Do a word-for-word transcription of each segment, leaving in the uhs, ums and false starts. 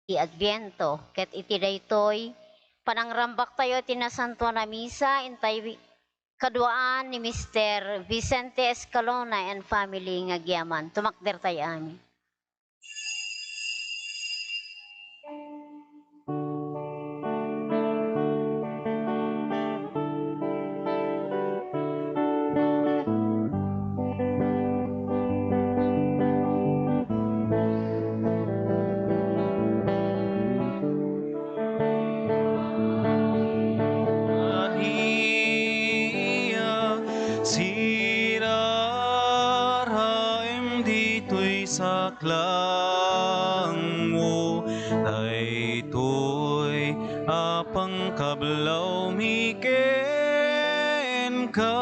ti Adviento, ket iti daytoy panangrambaktayo iti Nasantoan a Misa, intay kaduaan ni Mister Vicente Escalona and family nga agyaman. Tumakdertayo amin. Maria, siraraem ditoy saklangmo, daytoy a pangkablawmi kenka,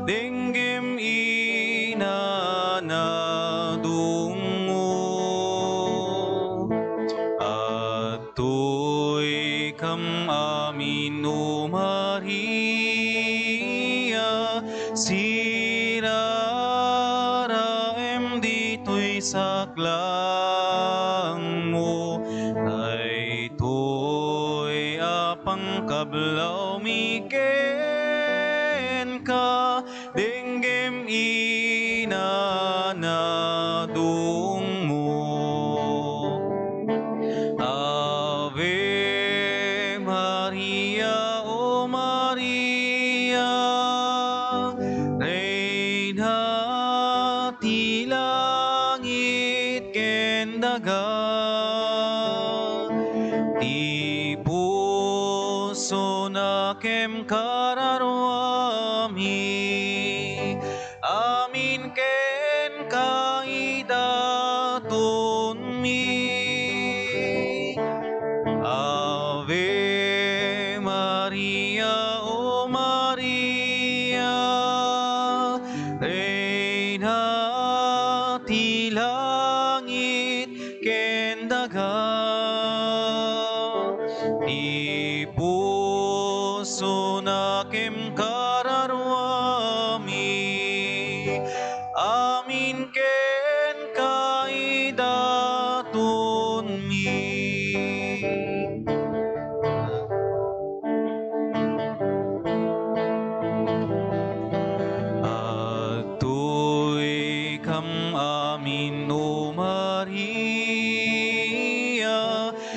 denggem ina nadungmo. Adtoy kam amin, O Maria, siraraem ditoy saklangmo, daytoy a pangkablawmi kenka, denggem ina nadungmo. Ave Maria, O Maria, Reyna ti langit ken daga, ti pusona ken kararuami, amin kenka idatonmi. Ave Maria, O Maria, Reyna ti langit ken daga, ti pusona ken kararuami, amin kenka idatonmi. Adtoy kam amin, O Maria,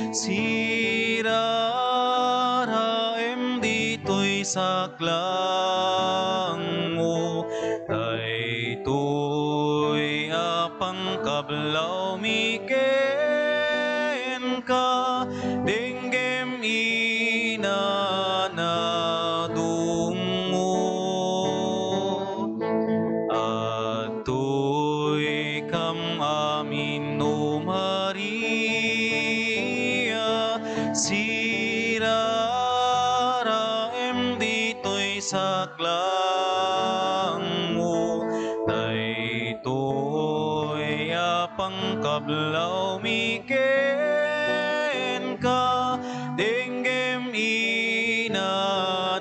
siraraem ditoy saklangmo, daytoy a pangkablawmi kenka, denggem ina nadungmo. Adtoy kam amin, O Maria, siraraem ditoy saklangmo, daytoy a pangkablawmi kenka, denggem ina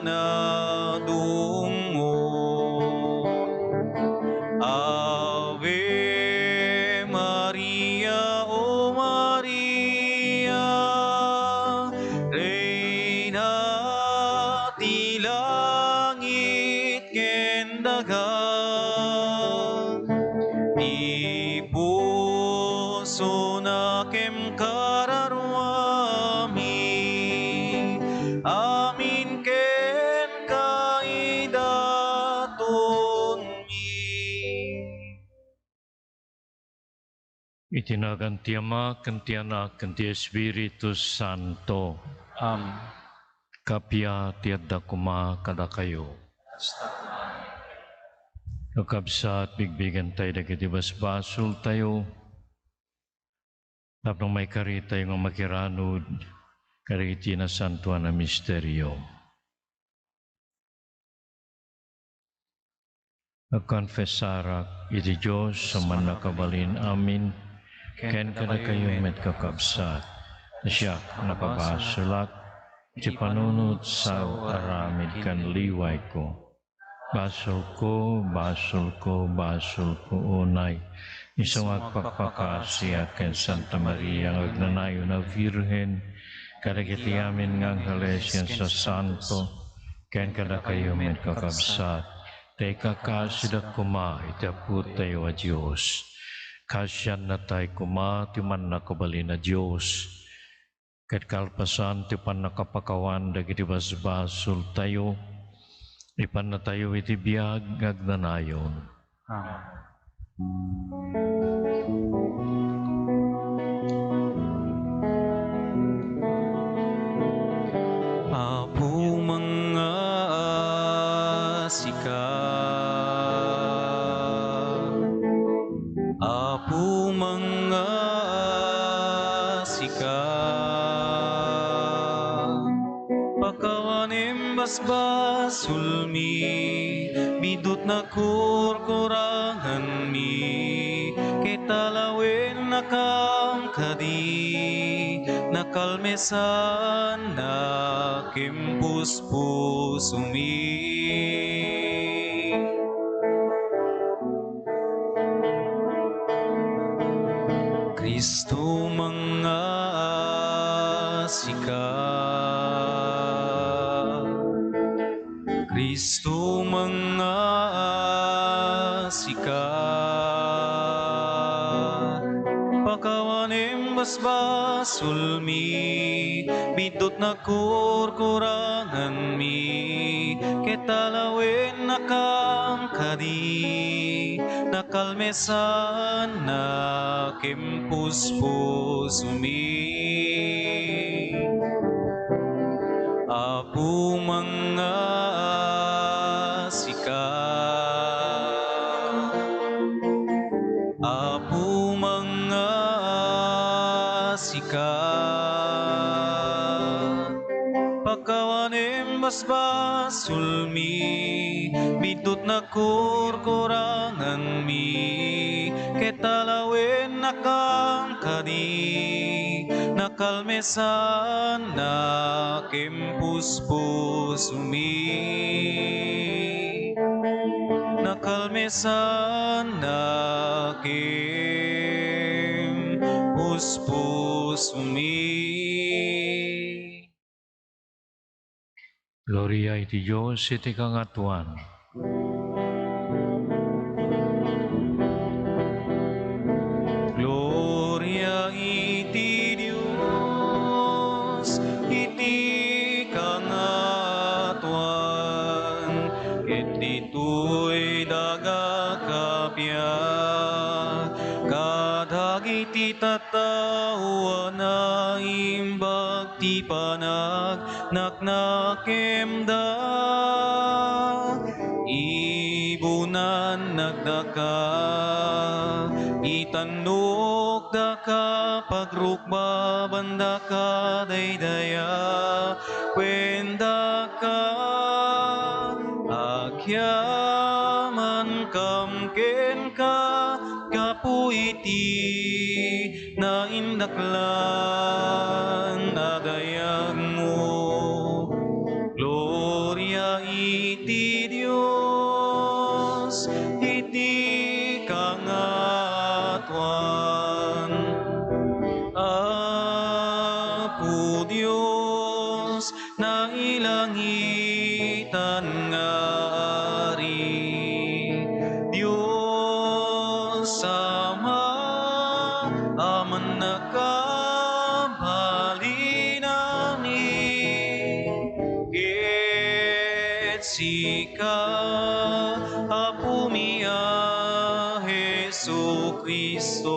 nadungmo. Ave Maria, O Maria, Reyna ti langit ken daga, ti pusona ken kararuami, amin kenka idatonmi. Iti nagan ti Ama, ken ti Anak, ken ti Espiritu Santo. Am. Kappia ti adda koma kadakayo. Kakabsat, bigbigentayo dagiti basbasoltayo tapno maikaritayo nga makiranud kadagiti nasantoan a misterio. Agkonfesarak iti Dios a mannakabalin amin, ken kadakayo met, kakabsat, ta siak napabasolak iti panunot, sao, aramid ken liwayko. Basolko, basolko, basolko unay. Isu nga agpakpakaasiak ken Santa Maria nga agnanayon a Birhen, kadagiti amin nga angheles ken sasanto, ken kadakayo met kakabsat, ta ikakaasidak koma iti Apotayo a Dios. Kaasiannatayo koma ti mannakabalin a Dios. Ket kalpasan ti pannakapakawan dagiti basbasoltayo, ipannatayo iti biag nga agnanayon. Amen. Apo, mangngaasika. Apo, mangngaasika. Pakawanem basbasolmi, bidot nakurkuranganmi, ket alawennakam kadi, nakalmesannak ken puspusomi. Cristo, mangngaasika. Cristo, mangngaasika. Pakawanem basbasolmi, bidot nakurkuranganmi, ket alawennakam kadi, nakalmesannak ken puspusomi. Apo, mangngaasika. Apo, mangngaasika. Pakawanem basbasolmi, bidot nakurkuranganmi, ket alawennakam kadi, nakalmesannak ken puspusomi. Nakalmesannak ken puspusomi. Gloria iti Dios iti kangatoan. Gloria iti Dios iti kangatoan, ket ditoy daga kappia kadagiti tattao a naimbag ti panag- naknakemda. Ibunannak daka, itannokdaka, pagrukbabandaka, daydaya-, kuendaka, agyamankam kenka, gapu iti naindaklan a dayagmo. Gloria iti Dios iti kangatoan. Apo Dios, nailangitan nga Ari, Dios Ama a mannakabalinami, ket sika, Apomi a Jesu-Cristo,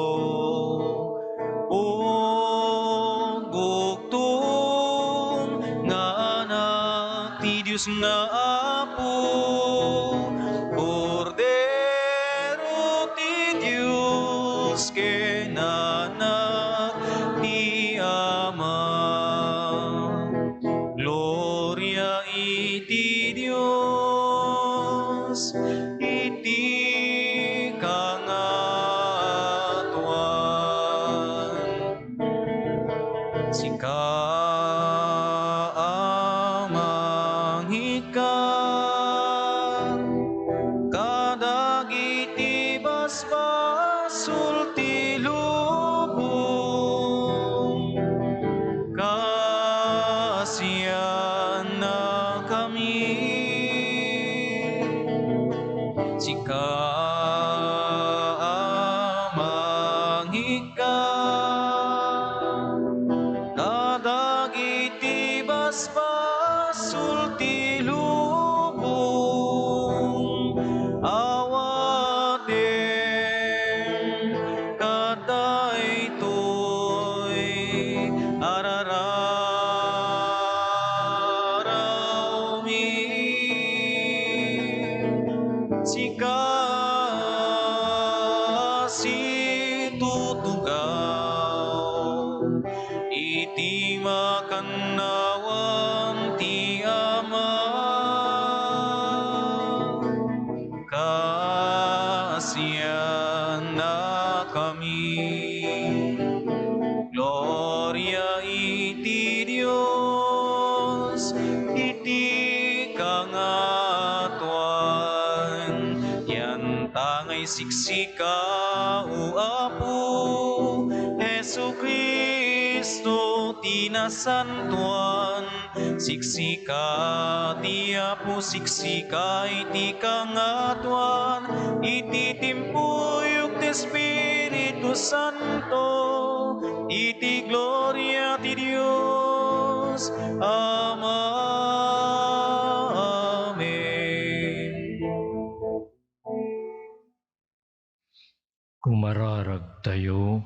Ugbugtong nga Anak ti Dios nga Apo, Kordero ti Dios ken Anak ti Ama. Gloria iti Dios iti kangatoan. Sika, Ama, nga ikkan kadagiti basbasol ti lubong, kaasiannakami. Sika a mangikkan kadagiti basbasol ti lubong, awatem kadaytoy a rararawmi. Sika a situtugaw iti makannawan ti Ama, kaasiannakami. Gloria iti Dios iti kangatoan. Yanta nga isiksika, O Apo Jesu-Cristo, ti nasantoan. Siksika ti Apo, siksika iti kangatoan, iti timpuyog ti Espiritu Santo, iti gloria ti Dios Ama. Amen. Kumararagtayo.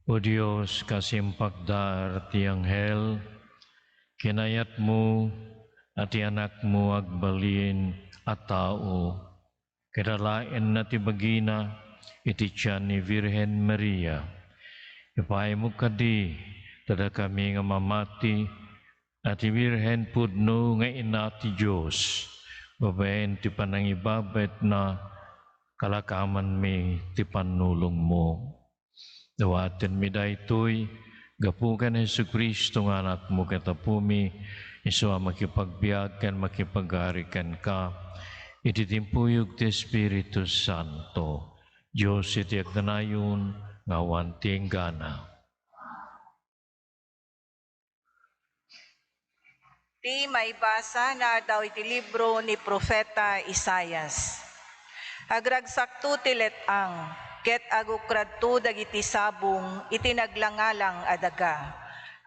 O Dios, kas impakdar ti anghel, kinayatmo a ti Anakmo agbalin a tao, ket alaenna ti bagina iti tian ni Virgen Maria. Ipaaymo kadi ta dakami nga mamati a ti Birhen pudno nga Ina ti Dios, babaen ti panangibabetna, kalakamanmi ti pannulongmo. Dawatenmi daytoy gapu ken Jesu-Cristo nga Anakmo ket Apomi, isu a makipagbiag ken makipag-ari kenka iti timpuyog ti Espiritu Santo, Dios iti agnayon nga awan ti inggana. Ti maibasa naadaw iti libro ni Profeta Isaias. Agragsakto ti let-ang, ket agukradto dagiti sabong iti naglangalang a daga.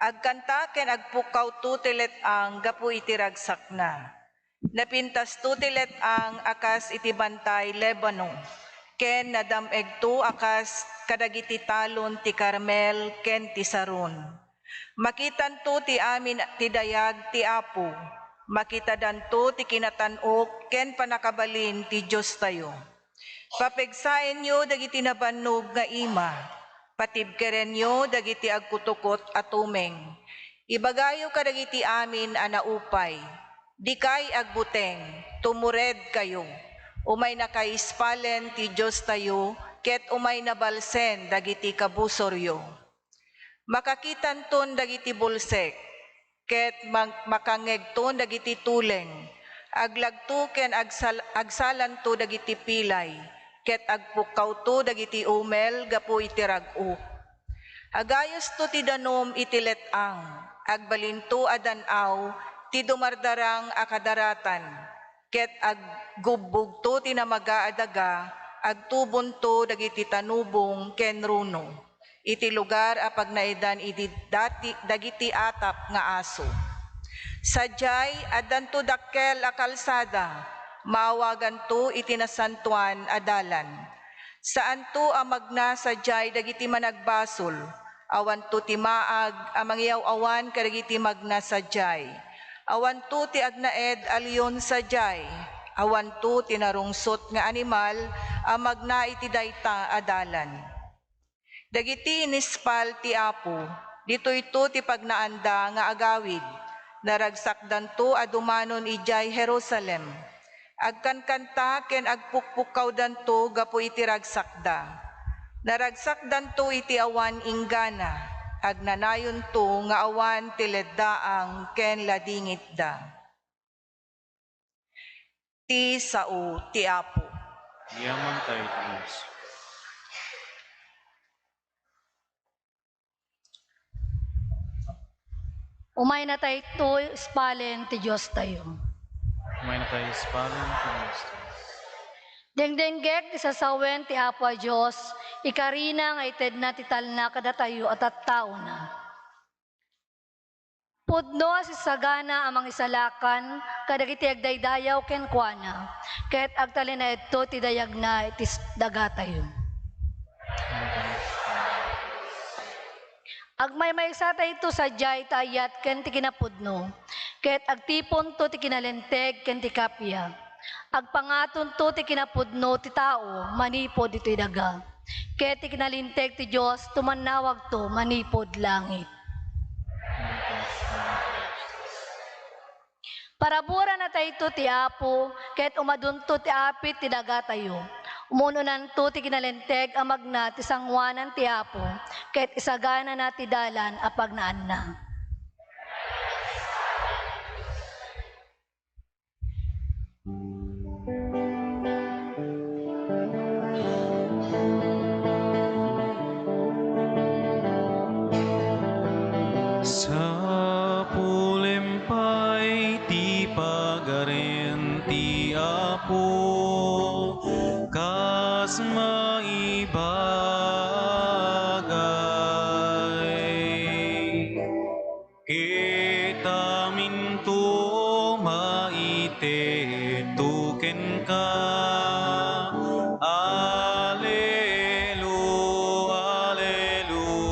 Agkanta ken agpukkawto ti let-ang gapu iti ragsakna. Napintasto ti let-ang a kas iti bantay Lebanon, ken nadam-egto a kas kadagiti talon ti Carmel ken ti Saron. Makitanto ti amin ti dayag ti Apo, makitadanto ti kinatan-ok ken pannakabalin ti Diostayo. Papegsaenyo dagiti nabannog nga ima, patibkerenyo dagiti agkutukot a tumeng. Ibagayo kadagiti amin a naupay, dikay agbuteng, tumuredkayo. Umay nakaispalen ti Diostayo, ket umay nabalsen dagiti kabusoryo. Makakitanton dagiti bulsek, ket mag-, makangngegton dagiti tuleng. Aglagto ken agsal-, agsalanto dagiti pilay, ket agpukkawto dagiti umel gapu iti rag-o. Agayosto ti danum iti let-ang, agbalinto a dan-aw ti dumardarang a kadaratan, ket aggubbogto ti namaga a daga, agtubonto dagiti tanubong ken runo iti lugar a pagnaedan idi dati-, dagiti atap nga aso. Sadiay, addanto dakkel a kalsada, maawaganto iti nasantoan a dalan. Saanto a magna sadiay dagiti managbasol, awanto ti maag a mangiyaw-awan kadagiti magna sadiay. Awanto ti agnaed a leon sadiay, awanto ti narungsot nga animal a magna iti dayta a dalan. Dagiti inispal ti Apo, ditoyto ti pagnaanda nga agawid. Naragsakdanto a dumanon idiay Jerusalem. Agkankanta ken agpukpukkawdanto gapu iti ragsakda. Naragsakdanto iti awan inggana, agnanayonto nga awan ti leddaang ken ladingitda. Ti sao ti Apo. Yaman tayo, Dios. Umayna tayo ispalen ti Dios tayo. Umayna tayo ispalen ti Dios tayo. Dengdenggek ti sasawen ti Apo a Dios, ikarina nga itedna ti talna kadatayo a tattaona. Pudno a sisagana a mangisalakan kadagiti agdaydayaw kenkuana, ket agtalinaedto ti dayagna iti s-, dagatayo. Agmaymaysatayto sadiay iti ayat ken ti kinapudno, ket agtiponto ti kinalinteg ken ti kappia. Agpangatonto ti kinapudno ti tao manipud ditoy daga, ket ti kinalinteg ti Dios tumannawagto manipud langit. Paraburanatayto ti Apo, ket umadunto ti apit ti dagatayo. Umun-unanto ti kinalinteg a magna ti sangoanan ti Apo, ket isaganana ti dalan a pagnaanna. Sapulem pay ti pagaren ti Apo kas maibagay. Ket aminto maitedto kenka. Alelu-, Aleluya.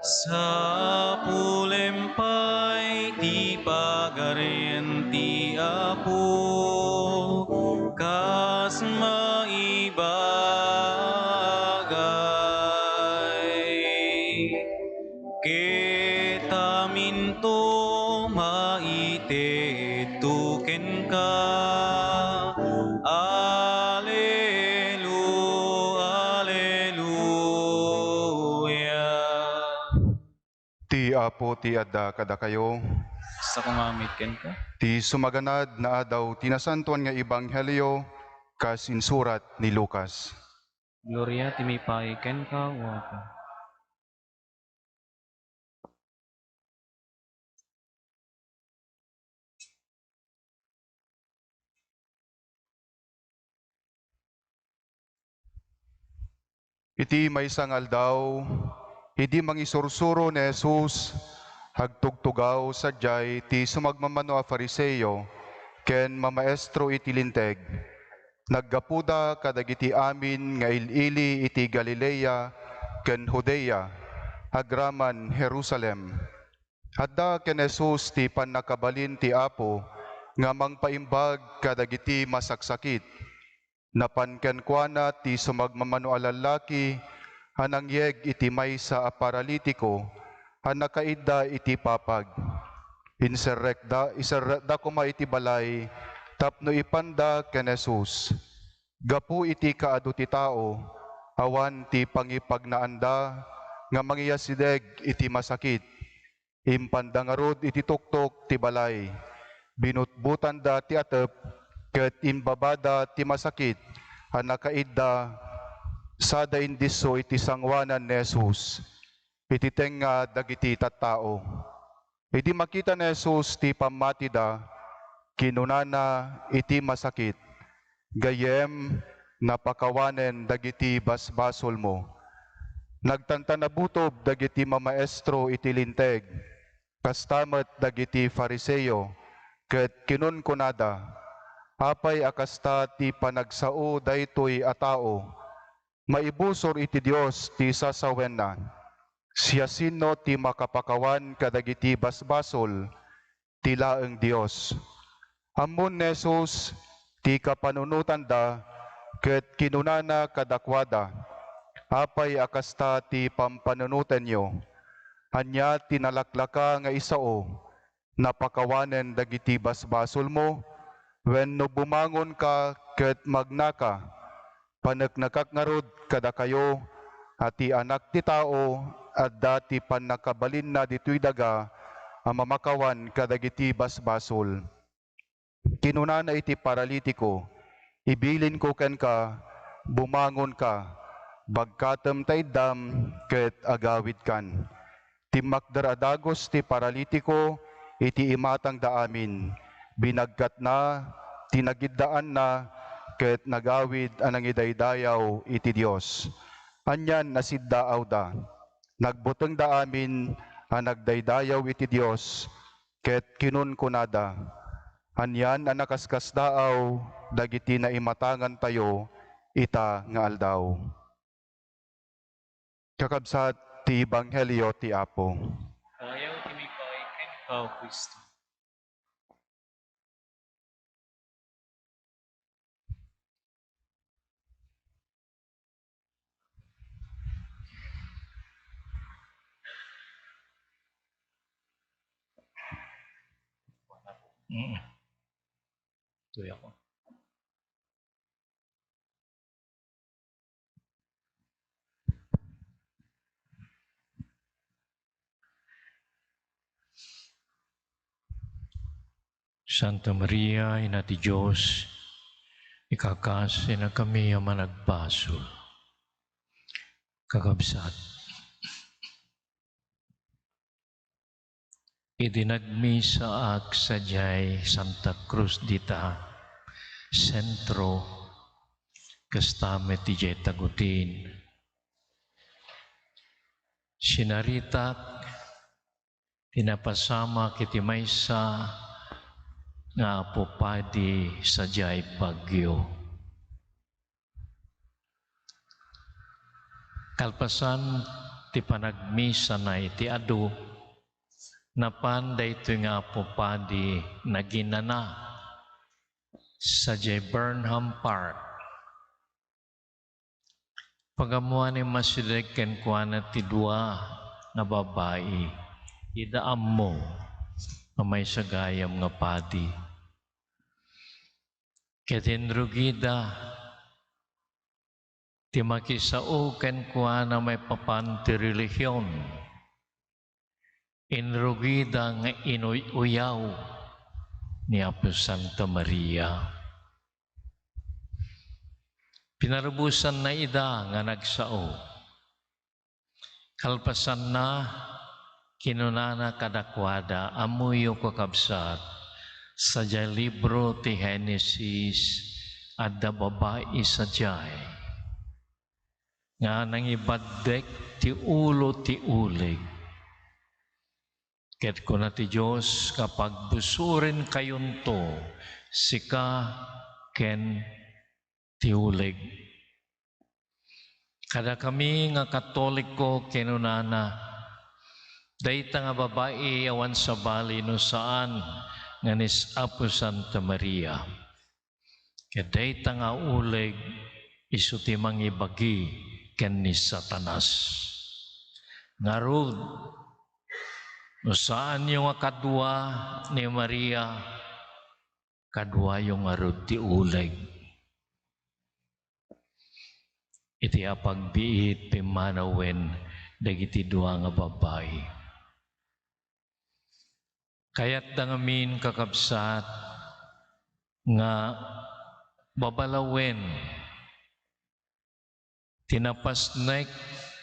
Sapulem pay ti pagaren ti Apo kas maibagay. Ket aminto maitedto kenka. Alelu-, Aleluya. Ti Apo ti adda kadakayo. Kasta koma met kenka. Ti sumaganad nga adaw ti nasantoan nga ebanghelio kas insurat ni Lucas. Gloria ti maipaay kenka, O Apo. Iti maysa nga aldaw, idi mangisursuro ni Jesus, agtugtugaw sadiay ti sumagmamano a Fariseo ken mamaestro iti Linteg. Naggapuda kadagiti amin nga il-ili iti Galilea ken Judea, agraman Jerusalem. Adda ken Jesus ti pannakabalin ti Apo nga mangpaimbag kadagiti masaksakit. Napan kenkuana ti sumagmamano a lallaki a nangyeg iti maysa a paralitiko a nakaidda iti papag. Inserrekda, iserrekda koma iti balay tapno ipanda ken Jesus. Gapu iti kaadu ti tao, awan ti pangipagnaanda nga mangiyasideg iti masakit. Impanda ngarud iti tuktok ti balay. Binutbotanda ti atep ket imbabada ti masakit a nakaidda sada indisso iti sangoanan ni Jesus iti tengnga dagiti tattao. Idi makita ni Jesus ti pammatida, kinunana iti masakit, "Gayyem, napakawanen dagiti basbasolmo." Nagtantanabutob dagiti mamaestro iti Linteg, kasta met dagiti Fariseo, ket kinunkunada, "Apay a kasta ti panagsao daytoy a tao? Maibusor iti Dios ti sasawenna. Siasino ti makapakawan kadagiti basbasol? Ti laeng Dios." Ammon ni Jesus ti kapanunotanda ket kinunana kadakuada, "Apay a kasta ti pampanunotenyo? Ania ti nalaklaka nga isao? Napakawanen dagiti basbasolmo? Wenno bumangonka ket magnaka? Paneknekak ngarud kadakayo a ti Anak ti Tao adda ti pannakabalinna ditoy daga a mamakawan kadagiti basbasol." Kinunana iti paralitiko, "Ibilinko kenka, bumangonka, bagkatem ta iddam ket agawidkan." Timmakder a dagus ti paralitiko iti imatangda amin. Binagkatna ti nagiddaanna ket nagawid a nangidaydayaw iti Dios. Anian a siddaawda. Nagbutengda amin a nagdaydayaw iti Dios ket kinunkunada, "Anian a nakaskasdaaw dagiti naimatangantayo ita nga aldaw." Kakabsat, ti Ebanghelio ti Apo. Kayat ti maipay kenka, O Cristo. Mm. Tuloy ako. Santa Maria, Ina ti Dios, ikakasina kami a managbasol. Kakabsat, idi nagmisaak sadiay Santa Cruz dita, sentro, kasta met idiay Tagutin, sinaritak ti napasamak iti maysa nga Apo Padi sadiay Baguio. Kalpasan ti panagmisana iti adu, napan daytoy nga Apo Padi naginana sadiay Burnham Park. Pag-ammoan, immasideg kenkuana ti dua nga babai. Ida ammo nga maysa gayam nga padi. Ket inrugida ti makisao kenkuana maipapan ti relihion. Inrugida nga inuy-uyaw ni Apo Santa Maria. Pinarubosanna ida nga nagsao. Kalpasanna, kinunana kadakuada, "Ammoyo, kakabsat, sadiay libro ti Genesis, adda babai sadiay nga nangibaddek ti ulo ti uleg. Ket kuna ti Dios nga pagbusorenkayonto, sika ken ti uleg." Kadakami nga Katoliko, kinunana, dayta nga babai awan sabali no saan nga ni Apo Santa Maria. Ket dayta nga uleg isu ti mangibagi ken ni Satanas. Ngarud, no saanyo nga kadua ni Maria, kaduayo ngarud ti uleg. Iti apagbiit pimmanawen dagiti dua nga babai. Kayatda ngamin, kakabsat, nga babalawen ti napasnek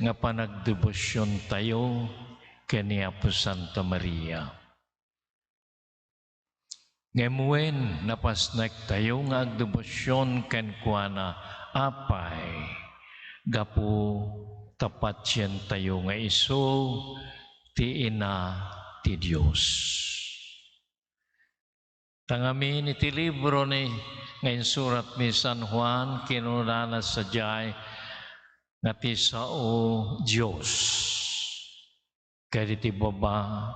nga panagdebosiontayo ken ni Apo Santa Maria. Ngem wen, napasnektayo nga agdebosion kenkuana, apay, gapu ta patientayo nga isu ti Ina ti Dios. Ta ngamin iti libro ni, nga insurat ni San Juan, kinunana sadiay nga ti sao Dios. Ket iti baba,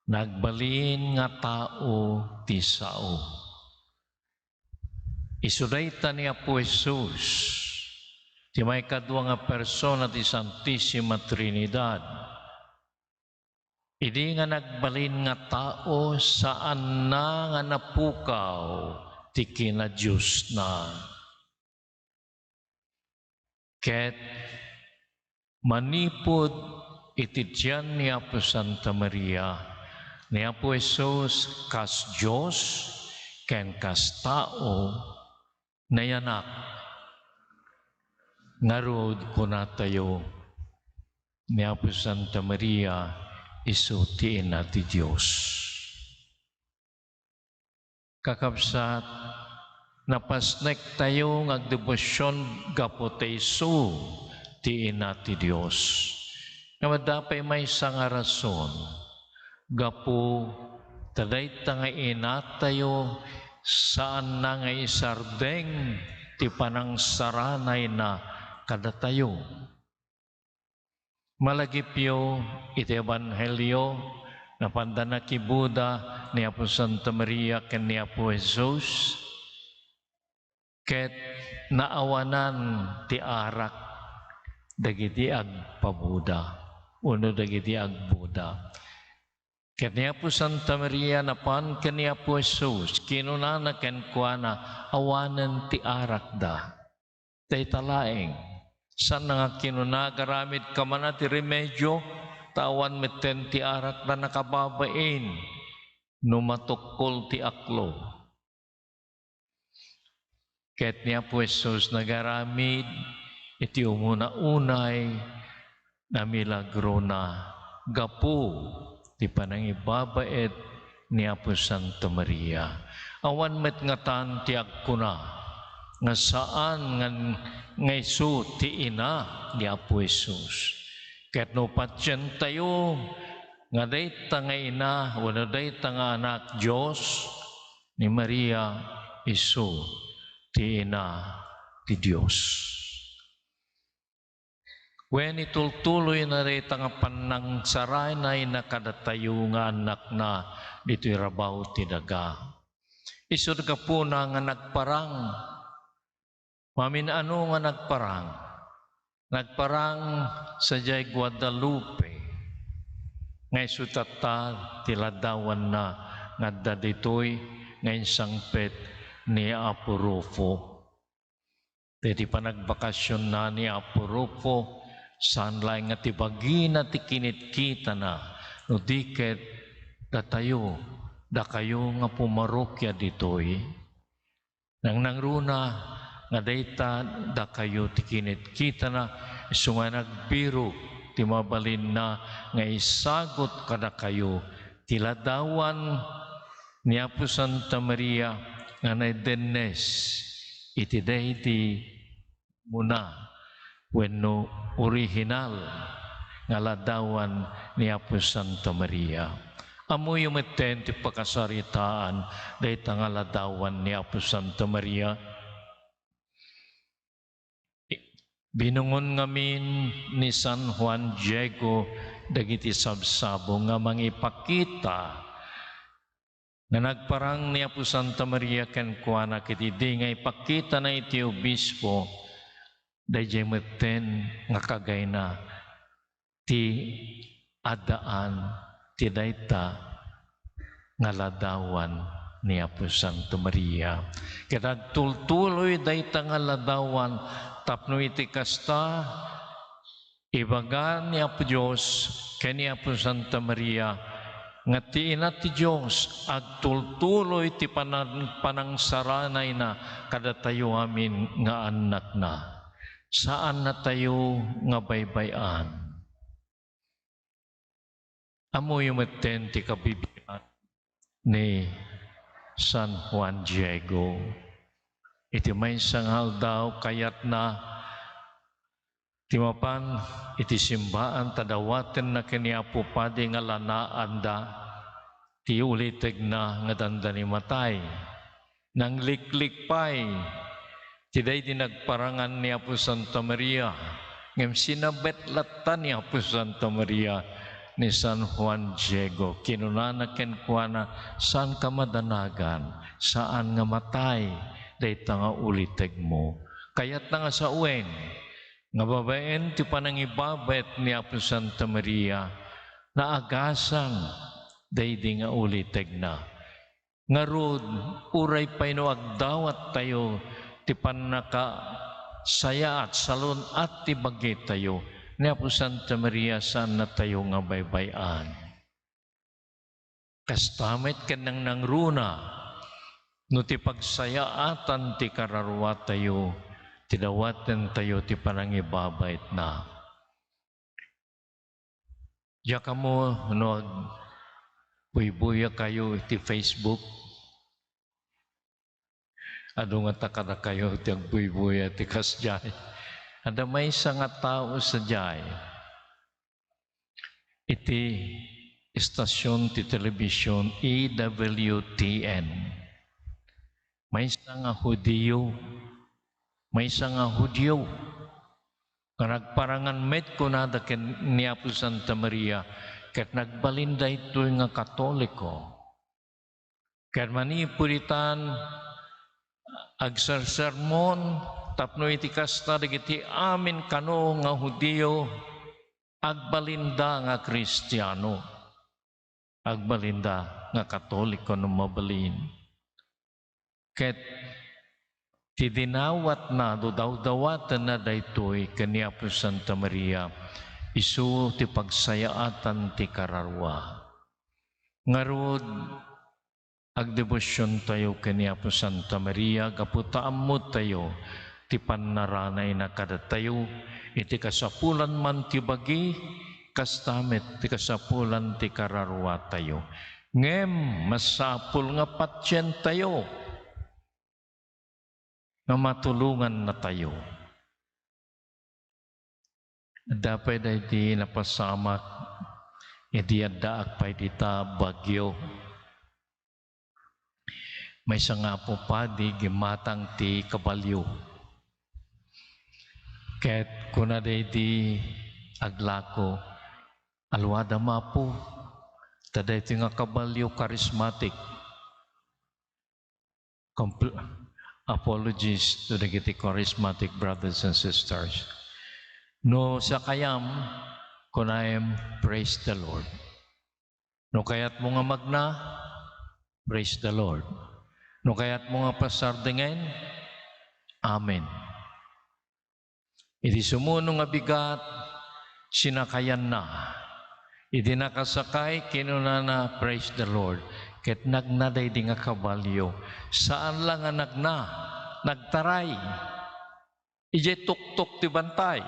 nagbalin nga tao ti sao. Isu dayta ni Apo Jesus, ti maikadua nga persona ti Santisima Trinidad. Idi nga nagbalin nga tao, saanna nga napukaw ti kinadiosna. Ket manipud iti tiyan ni Apo Santa Maria, ni Apo Jesus kas Dios, ken kas tao, nayanak. Ngarud, kunatayo, ni Apo Santa Maria, isu ti Ina ti Dios. Kakabsat, napasnektayo nga agdebosion gapu ta isu ti Ina ti Dios. Ngem adda pay maysa nga rason, gapu ta dayta nga inatayo, saanna nga isardeng ti panangsaranayna kadatayo. Malagipyo iti Ebanghelio, napanda nakibuda ni Apo Santa Maria ken ni Apo Jesus, ket naawanan ti arak dagiti agpabuda wenno dagiti agbuda. Ket ni Apo Santa Maria napan ken ni Apo Jesus, kinunana kenkuana, awanen ti arakda. Dayta laeng. Saan nga kinuna, agaramidka man ti remedio, ta awan metten ti arakda nakababain no matukkol ti aklo. Ket ni Apo Jesus nagaramid iti umuna unay nga milagrona gapu ti panangibabaet ni Apo Santa Maria. Awan met ngatan ti agkuna nga saan nga, nga isu ti ina ni Apo Jesus. Ket no patientayo nga dayta nga ina wenno dayta nga anak Dios, ni Maria isu ti ina ti Dios. Wen, itultuloyna dayta nga panangsaranayna kadatayo nga annakna ditoy rabaw ti daga. Isu ti gapuna nga nagparang. Mamin-ano nga nagparang? Nagparang sadiay Guadalupe nga isu tatta ti ladawanna nga adda ditoy nga insangpet ni Apo Rufo. Daydi panagbakasionna ni Apo Rufo, saan laeng nga ti bagina ti kinitkitana, no di ket datayo, dakayo nga pumarokia ditoy. Nangnangruna nga dayta dakayo ti kinitkitana, isu nga nagbirok ti mabalinna nga isagut kadakayo ti ladawan ni Apo Santa Maria nga naidennes iti daydi muna wenno orihinal nga ladawan ni Apo Santa Maria. Ammoyo metten ti pakasaritaan dayta nga ladawan ni Apo Santa Maria. Binungon ngamin ni San Juan Diego dagiti sabsabo nga mangipakita nga nagparang ni Apo Santa Maria kenkuana ket idi nga ipakitana iti obispo, daydiay metten nga kagayna ti addaan ti dayta nga ladawan ni Apo Santa Maria. Ket agtultuloy dayta nga ladawan tapno iti kasta, ibaga ni Apo Dios ken ni Apo Santa Maria nga ti Ina ti Dios agtultuloy ti panan-, panangsaranayna kadatayo amin nga annakna. Saannatayo nga baybay-an. Ammoyo metten ti kabibian ni San Juan Diego. Iti maysa nga aldaw, kayatna ti mapan iti simbaan ta dawatenna ken ni Apo Padi nga lanaanda ti ulitegna nga dandani matay. Nangliklik pay ti daydi nagparangan ni Apo Santa Maria, ngem sinabet latta ni Apo Santa Maria ni San Juan Diego. Kinunana kenkuana, "Saanka madanagan, saan nga matay dayta nga ulitegmo." Kayatna nga sawen nga babaen ti panangibabet ni Apo Santa Maria, naagasang daydi nga ulitegna. Ngarud, uray pay no agdawattayo ti pannakasayaat, salun-at ti bagitayo, ni Apo Santa Maria, saannatayo nga baybay-an. Kasta met ken nangnangruna, No ti pagsayaatan ti kararuatayo, ti dawatentayo ti panangibabaetna. Diak ammo no agbuybuya kayo iti Facebook. Adu ngata kadakayo ti agbuybuya ti kasdiay. Adda maysa nga tao sadiay iti estasion ti telebision E W T N. Maysa nga Hudio, maysa nga Hudio nga nagparangan met kunada ken ni Apo Santa Maria ket nagbalin daytoy nga Katoliko. Ket manipud itan, agsersermon tapno iti kasta dagiti amin kano nga Hudio, agbalinda nga Kristiano, agbalinda nga Katoliko no mabalin. Ket ti dinawatna, dudawdawatenna daytoy ken ni Apo Santa Maria, isu ti pagsayaatan ti kararua. Ngarud, agdebosiontayo ken ni Apo Santa Maria gapu ta ammotayo ti pannaranaina kadatayo iti kasapulan man ti bagi, kasta met ti kasapulan ti kararuatayo. Ngem masapul nga patientayo nga matulongannatayo. Adda pay daydi napasamak idi addaak pay dita Baguio. Maysa nga Apo Padi, gimmatang ti kabalio. Ket kuna daydi aglako, "Aluadam, Apo, ta daytoy nga kabalio, charismatic." Compl-, apologies to dagiti charismatic brothers and sisters. No sakayam, kunaem, "Praise the Lord." No kayatmo nga magna, "Praise the Lord." No kayatmo nga pasardengen, "Amen." Iti sumuno nga bigat, sinakayanna. Iti nakasakay, kinunana, "Praise the Lord." Ket nagna daydi nga kabalio. Saan la nga nagna, nagtaray. Idiay tuktok ti bantay.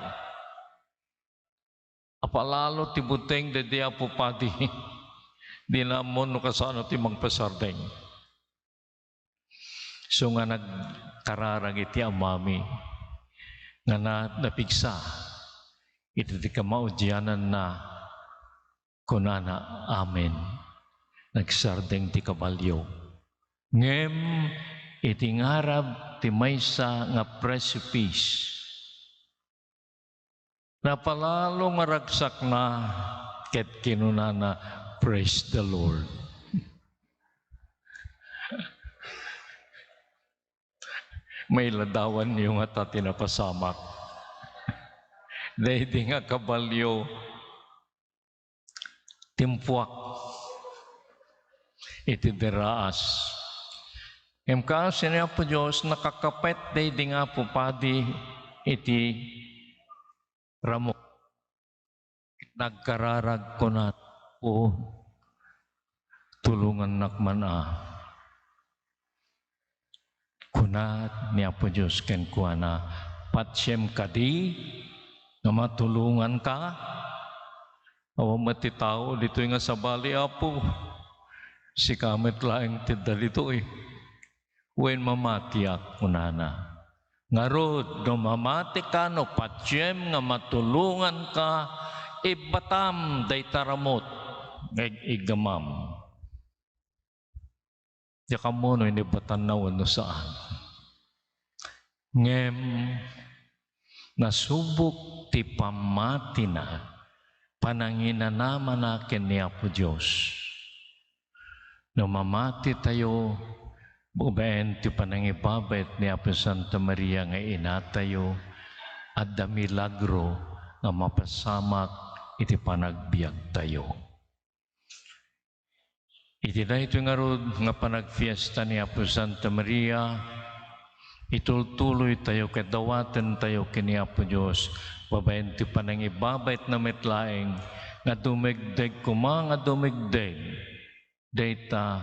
Apalalo ti buteng daydi Apo Padi. Dina ammo no kasano ti mangpasardeng. Isu nga nagkararag iti amami nga na-, napigsa iti ti kamaudiananna, kunana, "Amen." Nagsardeng ti kabalio. Ngem iti ngarab ti maysa nga precipice, napalalo nga ragsakna ket kinunana, "Praise the Lord." Mailadawanyo ngata ti napasamak. Daydi nga kabalio, timpuak iti diraas. Ngem kaasi ni Apo Dios, nakakapet daydi nga Apo Padi iti ramo. Nagkararag, kuna, "O, tulongannak man a." Kuna ni Apo Dios kenkuana, "Patiem kadi nga matulonganka? Awan met ti tao ditoy nga sabali, Apo. Sika met laeng ti adda ditoy. Wen mamatiak," kunana. Ngarud, no mamatika, no patiem nga matulonganka, ibbatam dayta ramut nga ig-iggamam. Diak ammo no inibbatanna wenno saan. Ngem nasubok ti pammatina, pananginanamana ken ni Apo Dios. No mamatitayo, babaen ti panangibabet ni Apo Santa Maria nga inatayo, adda milagro nga mapasamak iti panagbiagtayo. Iti daytoy ngarud nga panagfiesta ni Apo Santa Maria, itultuloytayo ket dawatentayo ken ni Apo Dios babaen ti panangibabetna met laeng nga dumegdeg koma nga dumegdeg dayta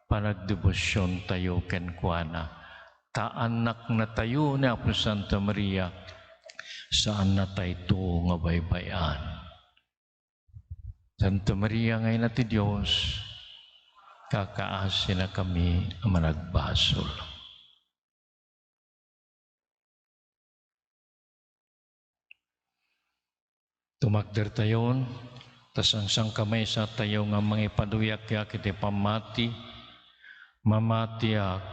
panagdebosiontayo kenkuana. Ta annaknatayo ni Apo Santa Maria, saannatayto nga baybay-an. Santa Maria nga Ina ti Dios, kakaasinakami a managbasol. Tumakdertayon, ta sangsangkamaysatayo nga mangipaduyak-yak iti pammati, mamatiak.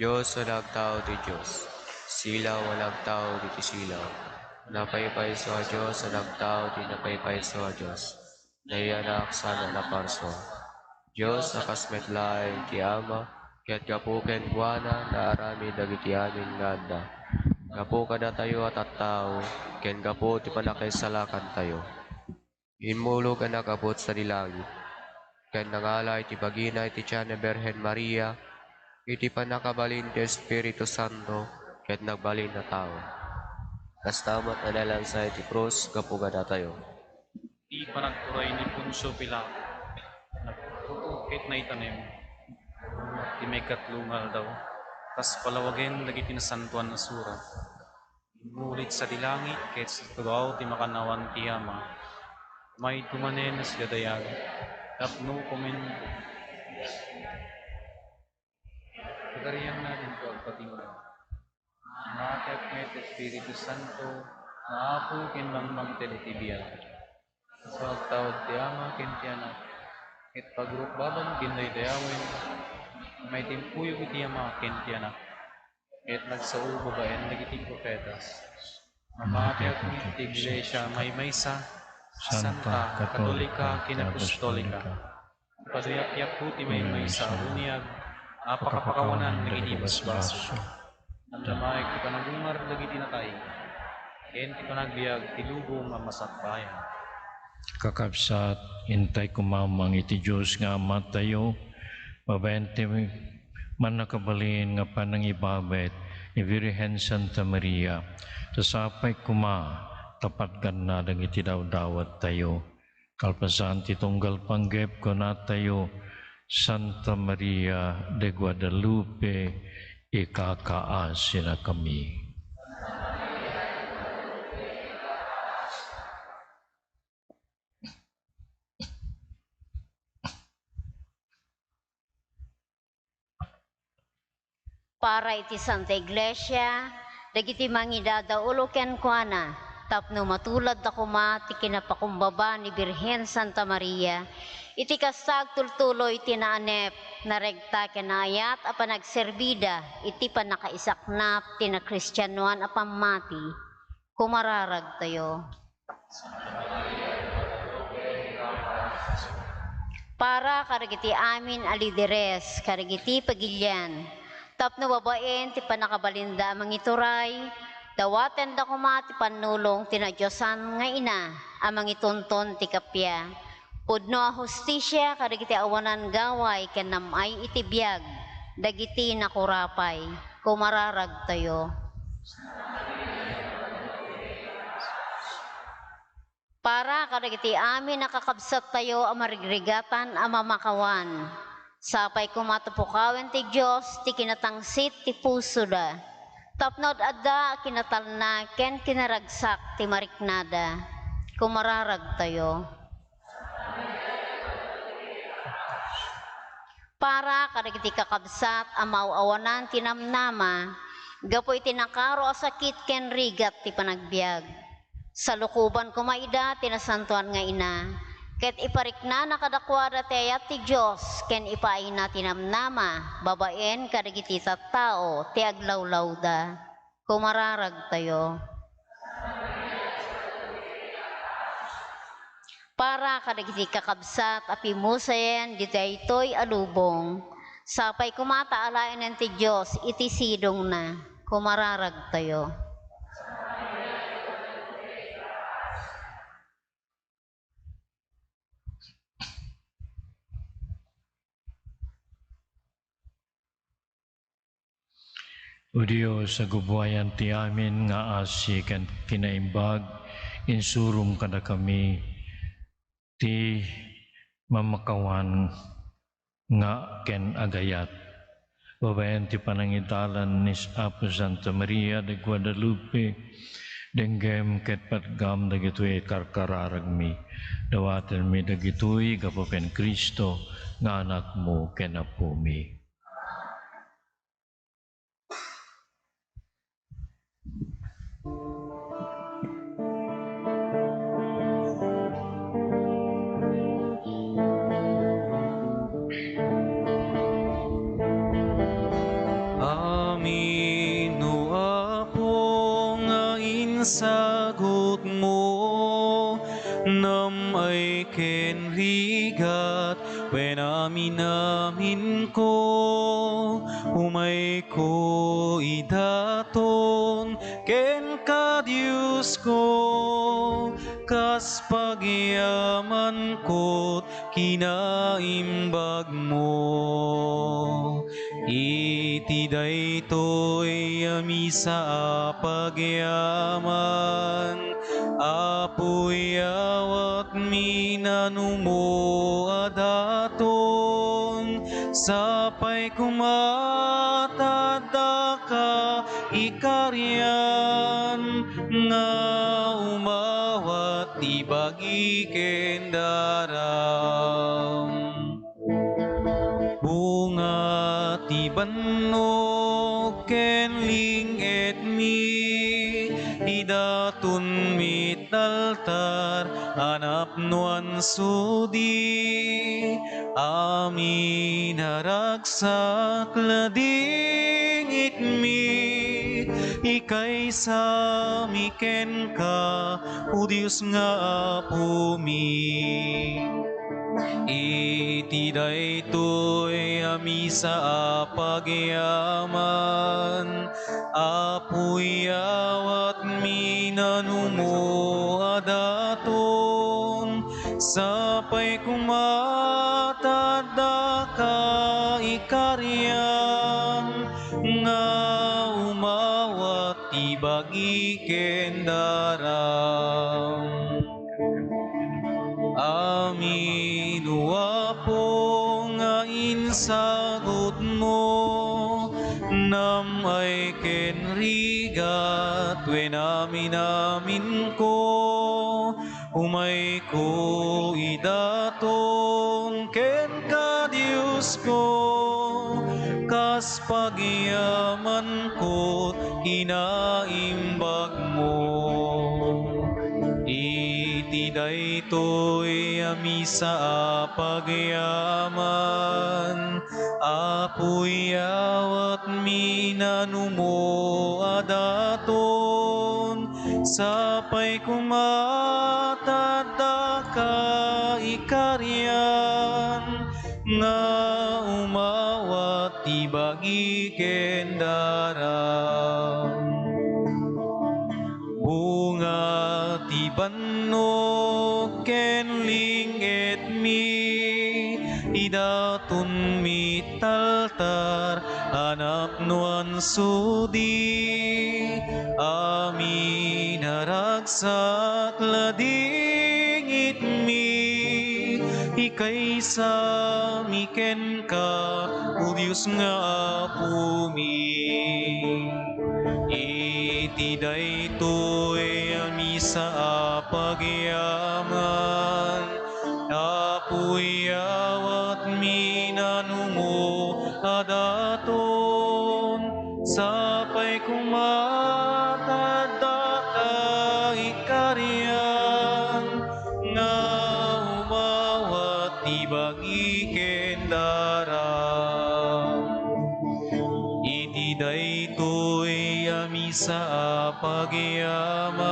Dios a nagtao ti Dios, silaw a nagtao diti silaw, napaypayso a Dios a nagtao ti napaypayso a Dios, naiyanak sana naparsua. Dios a kas met laeng ti Ama, ket gapu kenkuana naaramid dagiti amin nga adda. Gapu kadatayo a tattao, ken gapu ti pannakaisalakantayo. Immulog a nakabut sadi langit, ken nangala iti bagina iti tian ni Birhen Maria, iti pannakabalin ti Espiritu Santo, ket nagbalin a tao. Kasta met a nalansa iti krus gapu kadatayo. Ti panagturay ni Poncio Pilato, nagtutuo ket naitanem. Ti maikatlo nga aldaw, kas palawagen dagiti Nasantoan a Surat, immulit sadi langit ket situgaw ti makannawan ti Ama. Umayto manen a sidadayag tapno komen-, Pagarianna dito agpatingga. Matiak met Espiritu Santo, nga Apo ken mangmangted iti biag. Isu agtaud ti Ama ken ti Anak, ket pagrukbaban ken daydayawen, maitimpuyo iti Ama ken ti Anak, ket nagsao babaen dagiti profetas. Matiak met ti Iglesia maymaysa, santa, katolika, ken apostolika. Ipaduyak-yakko ti maymaysa a buniag a pakapakawanan dagiti basbasol. Andamaek ti panagumar dagiti natay, ken ti panagbiag ti lubong a masakbayan. Kakabsat, intay kumamang iti Dios nga Amatayo, babaen ti mannakabalin nga panangibabet ni Birhen Santa Maria. Sapay koma ta patganna dagiti dawdawattayo. Kalpasan ti tunggal panggep, kunatayo, Santa Maria de Guadalupe, ikakaasinakami. Para iti Santa Iglesia, dagiti mangidadaulo kenkuana, tapno matuladda koma ti kinapakumbaba ni Birhen Santa Maria, iti kasta agtultuloy ti naanep, naregta ken naayat a panagserbida iti pannakaisaknap ti nakristianoan a pammati. Kumararagtayo. Para kadagiti amin a lideres kadagiti pagilian, tapno babaen ti pannakabalinda a mangituray, dawatenda koma ti pannulong ti nadiosan nga Ina a mangitunton ti kappia. Pudno a hustisia kadagiti awanan gaway ken nam-ay iti biag dagiti nakurapay. Kumararagtayo. Para kadagiti amin a kakabsattayo a marigrigatan a mamakawan, sapay koma ta pukawen ti Dios ti kinatangsit ti pusoda, tapno ad-adda a kinatalna ken kinaragsak ti mariknada. Kumararagtayo. Para kadagiti kakabsat a maaw-awanan ti namnama gapu iti nakaro a sakit ken rigat ti panagbiag. Salukoban koma ida ti Nasantoan nga Ina, ket ipariknana kadakuada ti ayat ti Dios ken ipaayna ti namnama babaen kadagiti tattao ti aglawlawda. Kumararagtayo. Para kadagiti kakabsat a pimusayen ditoy a lubong, sapay koma ta alaenen ti Dios iti sidongna. Kumararagtayo. O Dios, a gubuayan ti amin nga asi ken kinaimbag, insurom kadakami ti mamakawan nga ken agayat. Babaen ti panangidalan ni Apo Santa Maria de Guadalupe, denggem ket patgam dagitoy karkararagmi. Dawatenmi dagitoy gapu ken Cristo nga Anakmo ken Apomi. Amin, O Apo, nga insagutmo, nam-ay ken rigat, wen amin-aminko, umayko idaton kenka, Diosko, kas pagyamanko kinaimbagmo. Iti daytoy a misa a pagyaman, Apo, iyawatmi nanumo a daton, sapay koma ta addaka ikarian nga umawat ti bagi ken daram. Bunga ti bannog ken ling-etmi, idatonmi ti altar a napnoan sudi, amin a ragsak ladingitmi, ikaysami kenka, O Dios nga Apomi. Iti daytoy a misa a pagyaman, Apo, iyawatmi nanumo a daton, sapay koma ta addaka ikarian nga umawat ti bagi ken daram. Amin, O Apo, nga insagutmo, nam-ay ken rigat, wen amin-aminko, umayko idaton kenka, Diosko, kas pagyamanko kinaimbagmo. Iti daytoy a misa a pagyaman, Apo, iyawatmi nanumo a daton, sapay koma ta addaka ikarian nga umawat ti bagi ken daram. Bunga ti bannog ken ling-etmi, idatonmi ti altar a napnoan sudi, amin a ragsak ladingitmi, ikaysami kenka, O Dios nga Apomi. Iti daytoy a misa a pagyaman, Apo, iyawatmi nanumo a daton, sapay koma ta addaka ikarian nga umawat ti bagi ken daram. Iti daytoy a misa a pagyaman,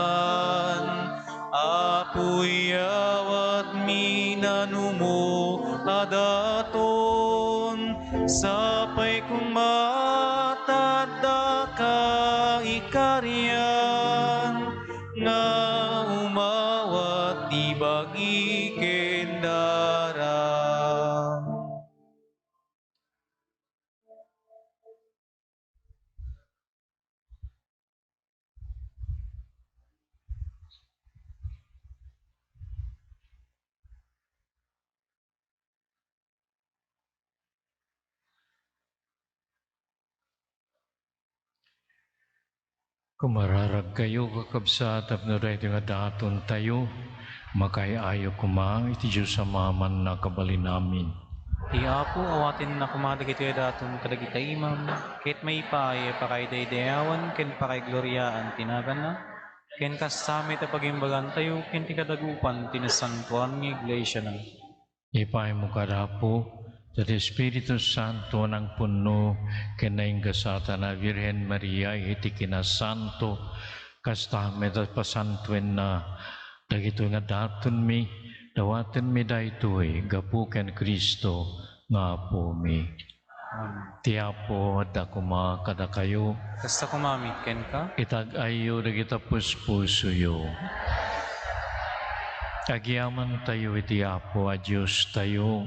Apo, iyawatmi nanumo a daton, sapay koma ta addaka ikarian nga umawat ti bagi ken daram. Kumararagkayo, kakabsat, tapno daytoy nga datontayo, makaay-ayo koma iti Dios a Ama a mannakabalin amin. Ti Apo, awatenna koma dagitoy a daton kadagiti imam, ket maipaay a pakaidaydayawan ken pakaigloriaan ti naganna, ken kasta met a pagimbagantayo ken ti kadagupan ti nasantoan nga iglesiana. Ipaymo kada Apo, ta ti Espiritu Santo a nangpunno ken naingasatan a Birhen Maria iti kinasanto, kasta met a pasantoenna dagitoy nga datonmi, dawatenmi daytoy gapu ken Cristo nga Apomi. Amen. Ti Apo adda koma kadakayo. Kasta koma met kenka. Itag-ayyo dagiti puspusoyo. Agyamantayo iti Apo a Diostayo.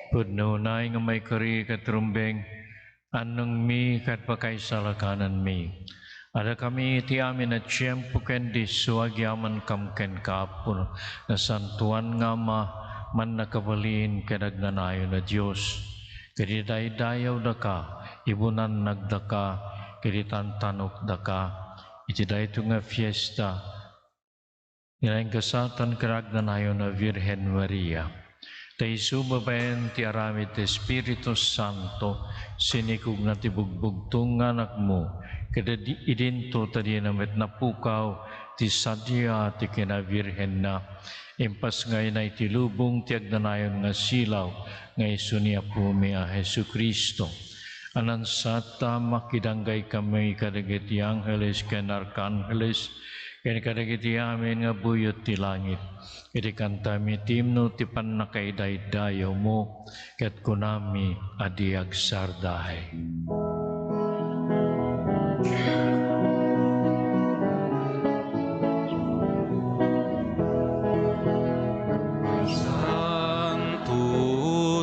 Pudno unay nga maikari ket rumbeng, annongmi ket pakaisalakananmi. Adda kami iti amin a tiempo ken disso agyaman kam kenka, Apo, nasantoan nga Ama, mannakabalin ken agnanayon a Dios. Ket idaydayawdaka, ibunannagdaka, ket itantanokdaka iti daytoy nga fiesta, nga naingasatan ken agnanayon a Birhen Maria. Ta isu babaen ti aramid ti Espiritu Santo, sinikogna ti bugbugtong nga anakmo, ket idi-, idinto ta dina met napukaw ti sadia ti kinabirhenna. Impasngayna iti lubong ti agnanayon nga silaw nga isu ni Apomi a Jesu-Cristo. Anansatta, makidanggay kami kadagiti angheles ken arkanheles, ken kadagiti amin nga buyot ti langit. Iti kantami ti imno ti pannakaidaydayawmo, ket kunami a di agsarday. Santo,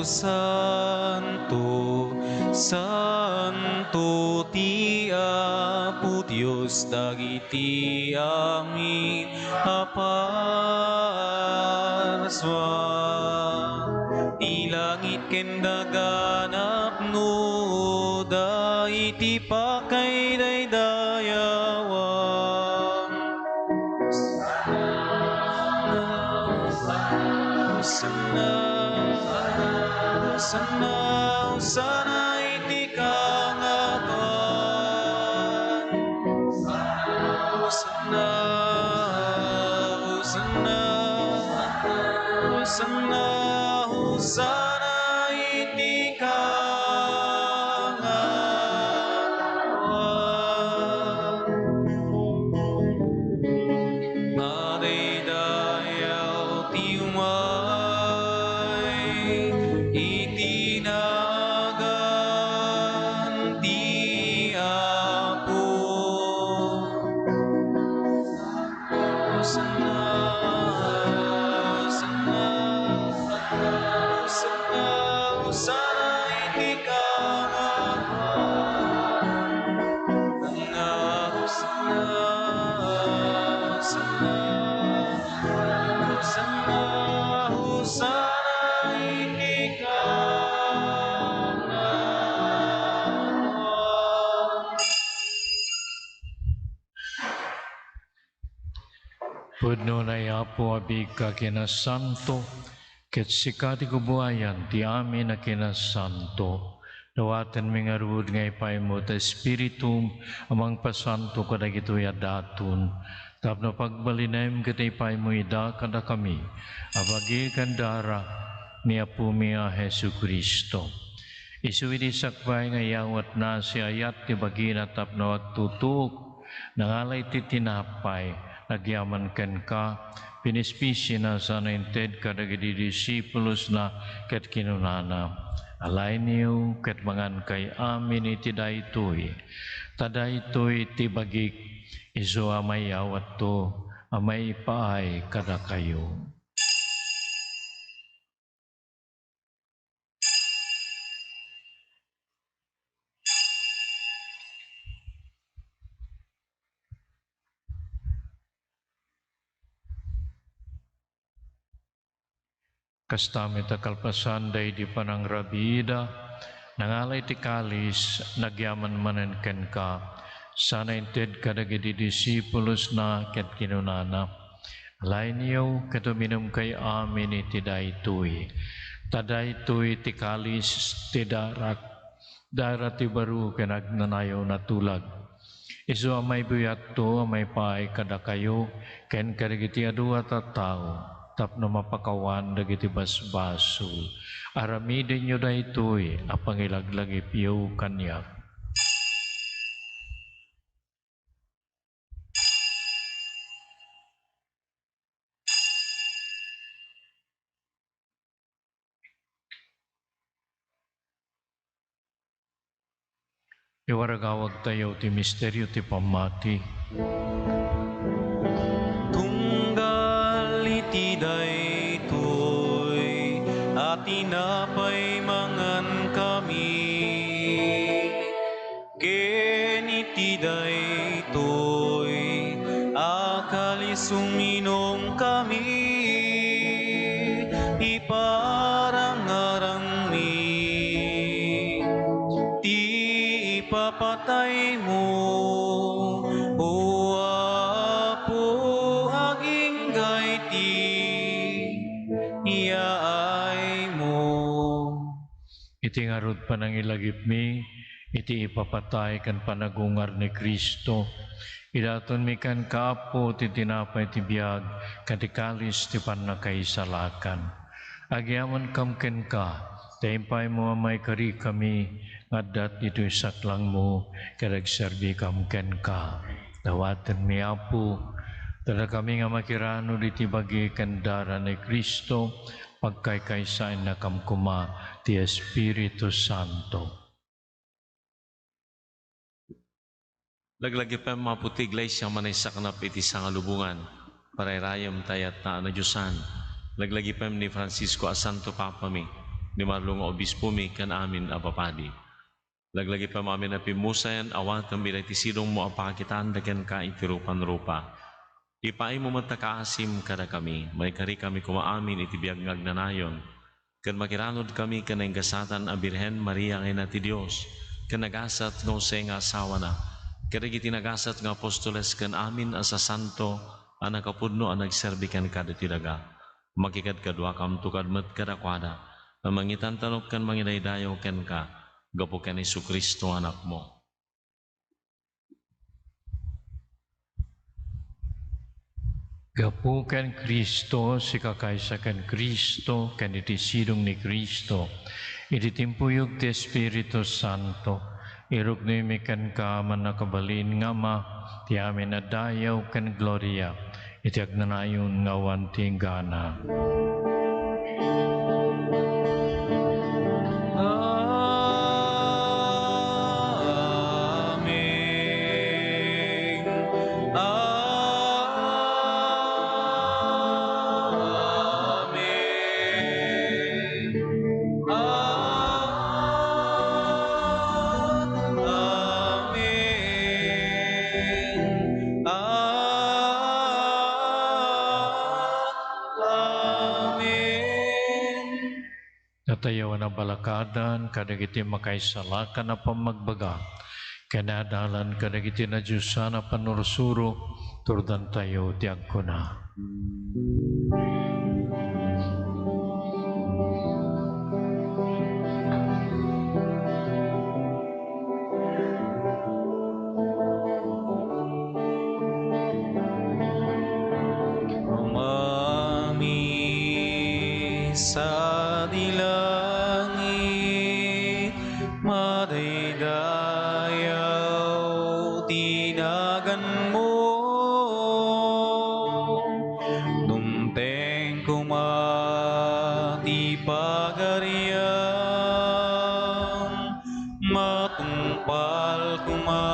santo, santo ti Apo Dios dagiti amin a parsua. Ti langit ken daga napnoda iti pakaidaydayawan. Hosanna, Hosanna, Hosanna iti kangatoan. Hosanna, Hosanna, Hosanna, Hosanna iti kangatoan. Madaydayaw ti umay iti nagan ti Apo. Hosanna, Hosanna, Hosanna, Hosanna iti kangatoan. Hosanna, Hosanna, Hosanna, Hosanna iti kangatoan. Pudno unay, Apo, a biag a kinasanto, ket sika ti kabuayan ti amin a kinasanto. Dawatenmi ngarud nga ipaymo ti Espiritum a mangpasanto kadagitoy a daton, tapno pagbalinem ket ipaymo ida kadakami a bagi ken dara ni Apomi a Jesu-Cristo. Isu idi sakbay nga iyawatna, siayat ti bagina tapno agtutuok, nangala iti tinapay, nagyaman kenka, pinispisina sana inted kadagiti disipulosna ket kinunana, "Alayniyo ket mangankay amin iti daytoy, ta daytoy ti bagik, isu a mayawatto a maipaay kadakayo." Kasta met a kalpasan daydi panangrabiida, nangala iti kalis, nagyaman manen kenka, Sana inted kadagiti disipulosna ket kinunana, "Alaenyo ket uminumkayo amin iti daytoy, ta daytoy ti kalis ti darak, dara ti baro ken agnanayon a tulag. Isu a maibuyatto a maipaay kadakayo ken kadagiti adu a tattao tapno mapakawan dagiti basbasol. Aramidenyo daytoy a pangilaglagipyo kaniak." Iwaragawagtayo ti misterio ti pammati. Tunggal iti daytoy a tinapay mangankami, ken iti daytoy a kalis uminumkami, iparangaranmi ti ipapataymo, O Apo, agingga iti yaaymo. Iti ngarud panangilagipmi iti ipapatay ken panagungar ni Cristo, idatonmi kenka, Apo, ti tinapay ti biag ken ti kalis ti pannakaisalakan. Agyamankam kenka, ta impaymo a maikarikami nga adda ditoy saklangmo ket agserbikam kenka. Dawatenmi, Apo, ta dakami nga makiranud iti bagi ken dara ni Cristo, pagkaykaysaennakam koma ti Espiritu Santo. Laglagipem, Apo, ti Iglesia a manaysaknap iti sangalubongan. Parayrayem ta ayatna a nadiosan. Laglagipem ni Francisco a Santo Papami, ni Marlo nga Obispomi, ken amin a papadi. Laglagipem amin a pimmusayan, awatem ida iti sidongmo a pakitaanda kenka iti rupan-rupa. Ipaaymo met a kaasim kadakami, maikarikami koma amin iti biag nga agnanayon, ket makiranudkami ken naingasatan a Birhen Maria nga Ina ti Dios, ken nagasat nga Jose nga asawana, ket dagiti nagasat nga apostoles ken amin a sasanto a nakapudno a nagserbi kenka ditoy daga. Makikadkaduakamto kad-, met kadakuada, a mangitantanok ken mangidaydayaw kenka, gapu ken Jesu-Cristo, Anakmo. Gapu ken Cristo, sika kaysa ken Cristo, ken iti sidong ni Cristo, iti timpuyog ti Espiritu Santo, iruknoymi kenka, Mannakabalin nga Ama, ti amin a dayaw ken gloria, iti agnanayon nga awan ti inggana. Amen. Amen. Ah, amen. Ah, amen. Datayo a nabalakadan kadagiti makaisalakan a pammagbaga, ken naadalan kadagiti nadiosan a pannursuro, turdantayo ti agkuna. Amami sadi langit, madaydayaw ti naganmo. Dumteng koma ti pagariam, matungpal koma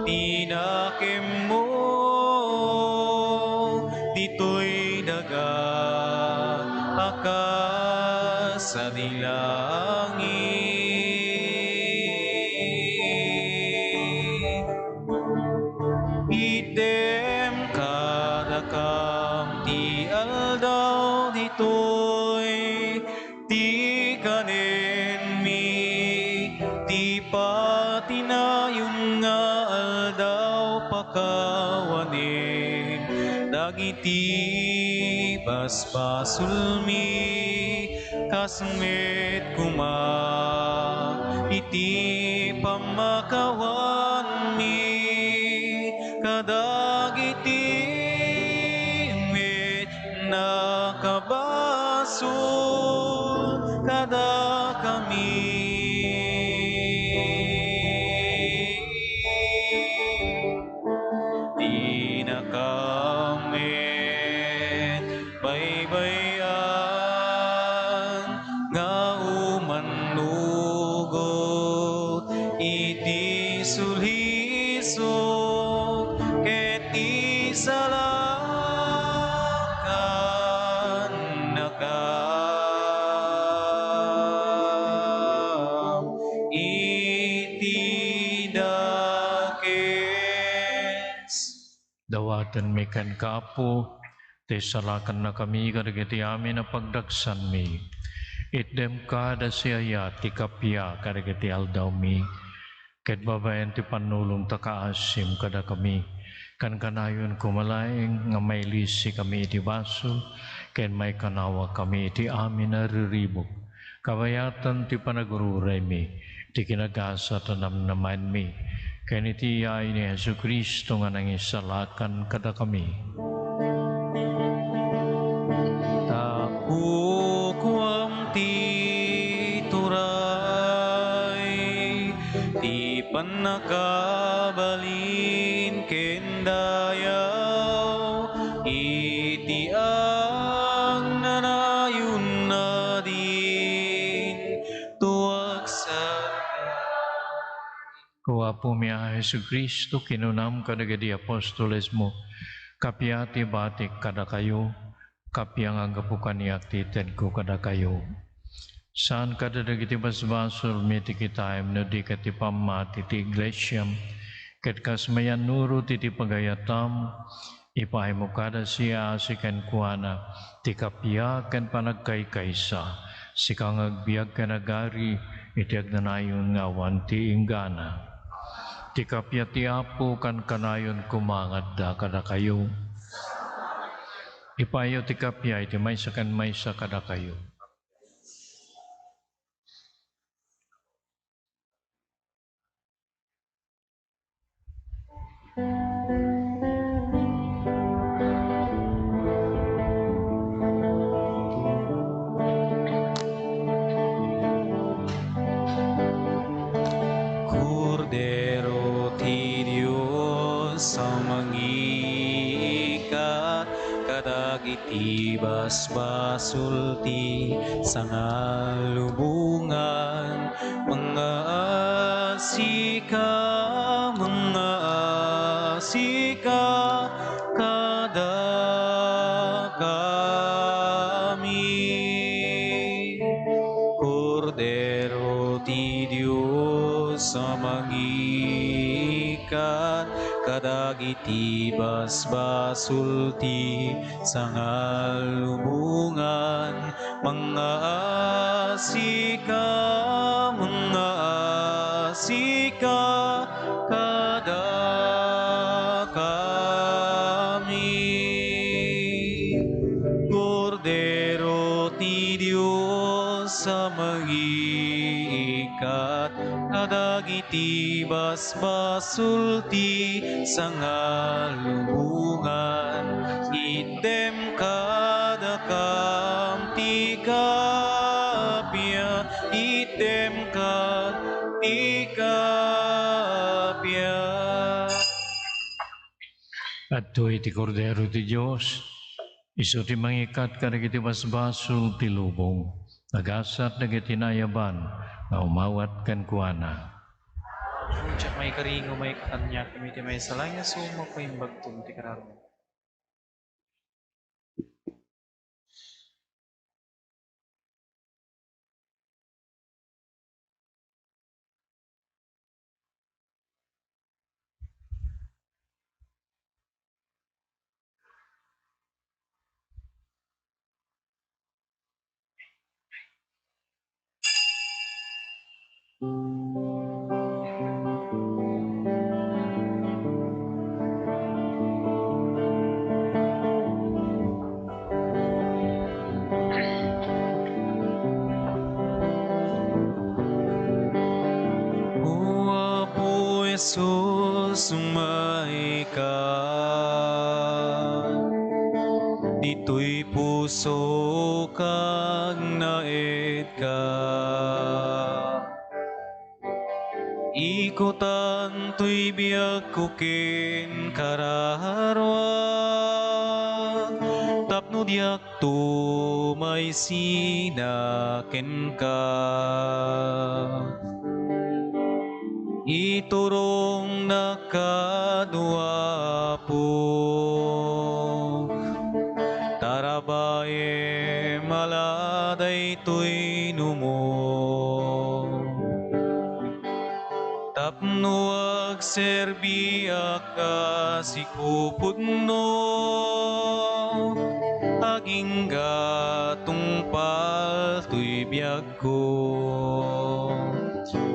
ti nakemmo ditoy daga a kas sadi langit. Itdem kadakam ti aldaw ditoy ti kanenmi, ti patinayon nga Kawanen dagiti basbasolmi, kas met koma iti pammakawanmi kadagiti met nakabasol kadakami. Dinakam met baybay-an nga umannugot iti sulisog ket isalakannakam iti dakes. Dawatenmi kenka, Apo, ti salakannakami kadagiti amin a pagdagsanmi. Itdem kada siaya ti kappia kadagiti aldawmi. Ket babaen ti pannulong ta kaasim kadakami, kankanayon koma laeng nga mailisikami iti basol ken maikanawakami iti amin a riribuk. Kabayatan ti panagururaymi, ti kinagasat a namnamaenmi, ken iti yaay ni Jesu-Cristo nga nangisalakan kadakami. Tapno kuam ti turay, ti pannakabalin ken dayaw, iti agnanayon nadin tuagsarna. O Apomi a Jesu-Cristo, kinunam kadagiti apostolesmo, kappia ti batik kadakayo, kappia nga gapu kaniak ti itedko kadakayo. Saan kadagiti basbasolmi ti kitaem no di ket ti pammati ti iglesiam, ket kas mayannurot iti pagayatam, ipaaymo kada siasika kenkuana ti kappia ken panagkaykaysa, sika nga agbiag ken agari iti agnanayon nga awan ti inggana. Ti kappia ti Apo kankanayon koma nga adda kadakayo. Ipaayyo ti kappia iti maysa ken maysa kadakayo. Kordero ti Dios a mangiikkat kadagiti basbasol ti sangallubongan, mangngaasika, mangngaasika kadakami. Kordero ti Dios a mangiikkat kadagiti basbasol ti sangallubongan, mangngaasika, mangngaasika kadakami. Kordero ti Dios a mangiikkat kadagiti basbasol ti sangallubongan. Itdem kadakam ti kappia, itdem kad ti kappia. Adtoy ti Kordero ti Dios, isu ti mangikkat kadagiti basbasol ti lubong. Nagasat dagiti naayaban nga umawat kenkuana. Diak maikari nga maikkan kaniak iti maysa laeng nga isu, mapaimbagton ti kararag. Sumayka, ditoy pusok agnaedka. Ikutan toy biagko ken kararua, tapno diak tumaysina kenka. Iturongnak kano, Apo, tarabaem ala daytoy numo. Tapno agserbiak a sikupotno, agingga tungpal toy biagko.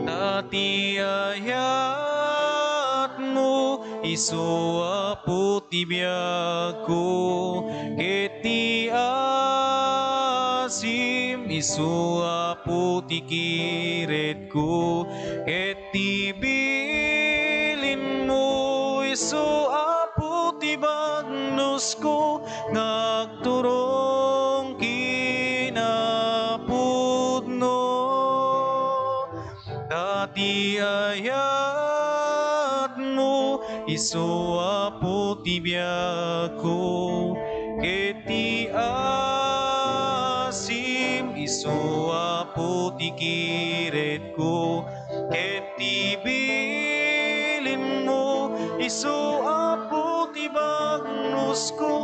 Ta ti ayatmo isu, Apo, ti biagko, ket ti asim isu, Apo, ti kiretko, ket ti bilinmo isu, Apo, ti bagnosko nga agturong kinapudno. Ta ti ayatmo isu, Apo, ti biagko, ket ti asim isu, Apo, ti kiretko, ket ti bilinmo isu, Apo, ti bagnosko,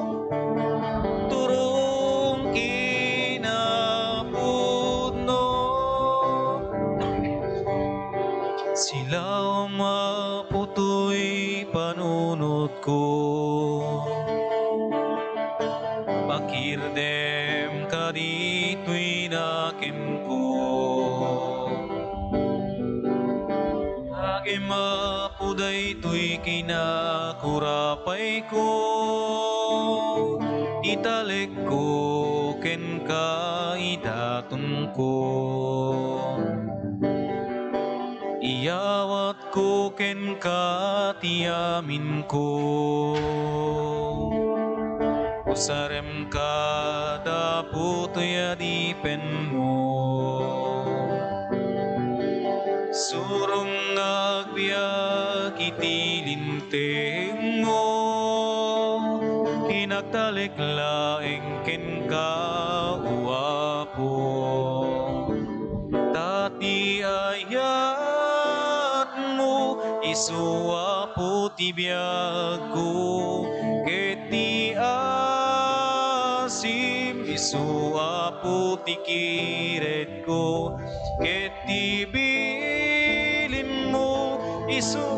turong kinapudno. Silaom, Apo, toy panunotko. Pakirdem kaditoy nakemko. Agem, Apo, daytoy kinakurapayko, italekko kenka idatonko. Iyawatko kenka ti aminko. Usarem kada putoy adipenmo. Surong nga agbiag iti lintengmo, kinagtalek laeng kenka, O Apo. Ta ti ayatmo isu, Apo, ti biagko, ket ti asim isu, Apo, ti kiretko, ket ti bilinmo isu.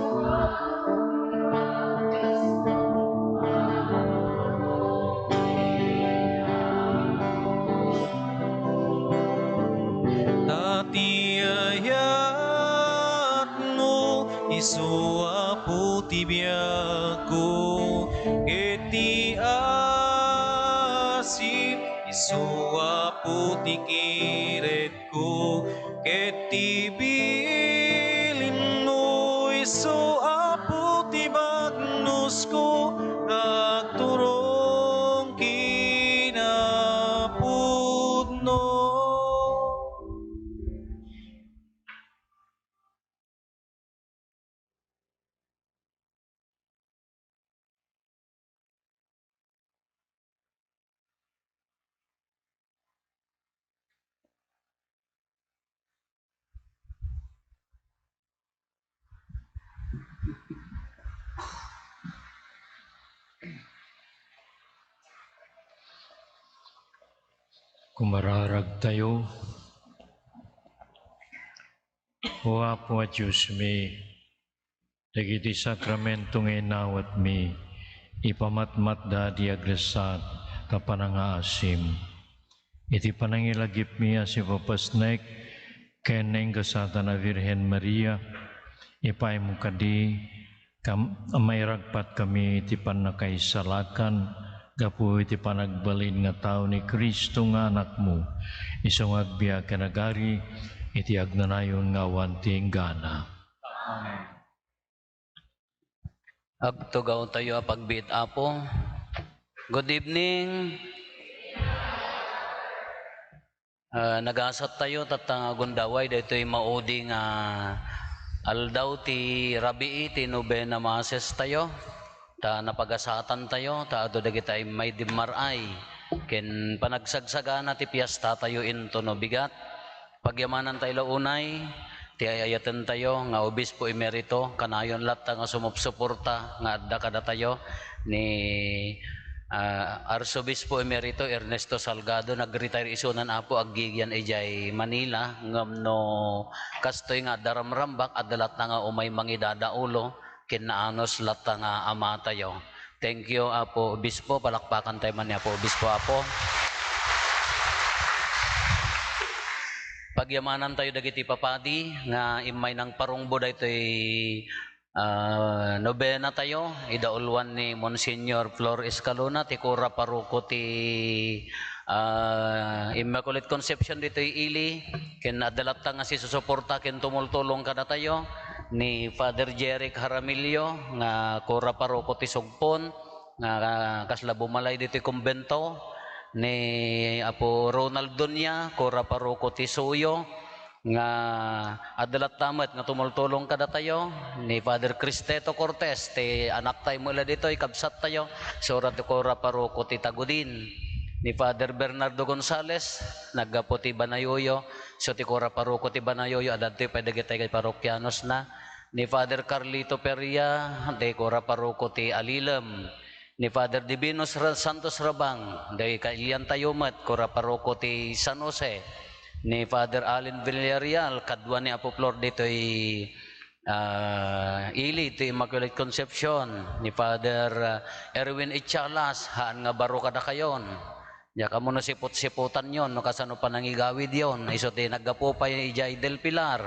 Ta ti ayatmo isu, Apo, ti biagko, ket ti asim isu, Apo, ti kiretko, ket ti bilinmo isu, Apo, ti bagnosko nga agturong kinapudno. Kumararagtayo. O Apo a Diosmi, dagiti sakramento nga inawatmi, ipamatmatda ti agressat ta panangaasim. Iti panangilagipmi a sipapasnek ken naingasatan a Virgen Maria, ipaaymo kadi kam-, a mairagpatkami iti pannakaisalakan gapu iti panagbalin nga tao ni Cristo nga Anakmo, isu nga agbiag ken agari iti agnanayon nga awan ti inggana. Amen. Agtugawtayo a pagbiit, Apo. Good evening. Ah, nagasattayo tatta nga agundaway daytoy maudi nga aldaw ti rabii ti nobena masestayo. Ta napagasatantayo ta adu dagiti immay dimmar-ay ken panagsagsagana ti piestatayo intono bigat. Pagyamanantayo la unay ti ay-ayatentayo nga Obispo Emerito, kanayon latta nga sumupsuporta nga adda kadatayo ni, ah, Arsobispo Emerito Ernesto Salgado. Nag-retire isunan, Apo, aggigyan idiay Manila, ngem no kastoy nga adda ramrambak, adda latta nga umay mangidadaulo ken naanus latta nga amatayo. Thank you, Apo Obispo. Palakpakantayo man ni Apo Obispo, Apo. Pagyamanantayo dagiti papadi nga immay nangparungbo daytoy, ah, nobenatayo. Idauluan ni Monsignor Flor Escalona, ti kura paroko ti, ah, Immaculate Conception ditoy Ili. Ken adda latta nga sisusuporta ken tumultulong kadatayo ni Father Jeric Jaramillo nga kura paroko ti Sugpon, nga kasla bumalay ditoy kumbento, ni Apo Ronald Dunya, kura paroko ti Suyo, nga adda latta met nga tumultulong kadatayo, ni Father Cristeto Cortez, ti anaktayo met la ditoy, kabsattayo, sura ti kura paroko ti Tagudin, ni Father Bernardo Gonzales, naggapu ti Banayoyo, so ti kura paroko ti Banayoyo, adda ditoy pay dagiti parokianosna, ni Father Carlito Peria, ti kura paroko ti Alilem, ni Father Divinus Ra-, Santos Rabang, dagiti kailiantayo met, kura paroko ti San Jose, ni Father Allen Villarreal, kadua ni Apo Flor ditoy, ah, Ili ti Immaculate Concepcion, ni Father, ah, Erwin Echalas, haan nga baro kadakayon. Diak ammo no sipot-sipotanyon no kasano panangigawidyon. Isu ti naggapu pay idiay Del Pilar,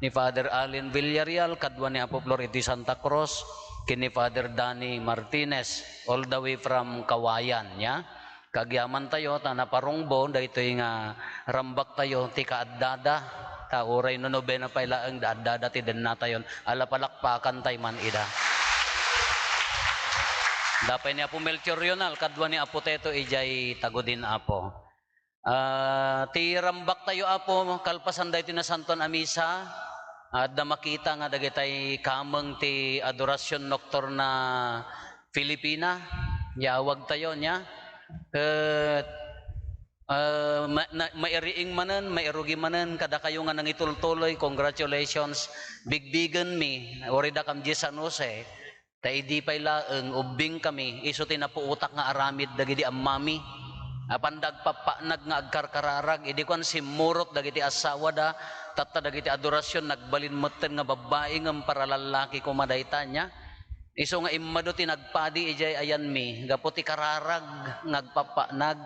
ni Father Allen Villarreal, kadua ni Apo Flor iti Santa Cruz, ken ni Father Danny Martinez, all the way from Cauayan, ya. Kagyamantayo, ta naparungbo, daytoy nga rambaktayo, ti kaaddada, ta uray no nobena pay laeng, da addada ti dennatayon. Ala, palakpakantay man ida. Dapay ni Apo Melchor Rional, kadua ni Apo Teto, idiay Tagudin, Apo. Ah, ti rambaktayo, Apo, kalpasan daytoy nasantoan a misa, adda makita nga dagitay kameng ti Adoracion Nocturna Filipina, yawagtayo, nia. Ket, ah, ma-, na-, mairiing manen, mairugi manen kadakayo nga nangitultuloy, congratulations. Bigbigenmi, uray dakami diay San Jose, ta idi pay laeng ubbingkami, isu ti napuotak nga aramid dagidi ammami. Apanda agpappanag nga agkarkararag, idi kuan, simmurot dagiti assawada, tatta dagiti adorasion nagbalin metten nga babbai ngem paralallaki koma dayta, nia. Isu nga immadu ti nagpadi idiay ayanmi gapu ti kararag nga agpappanag.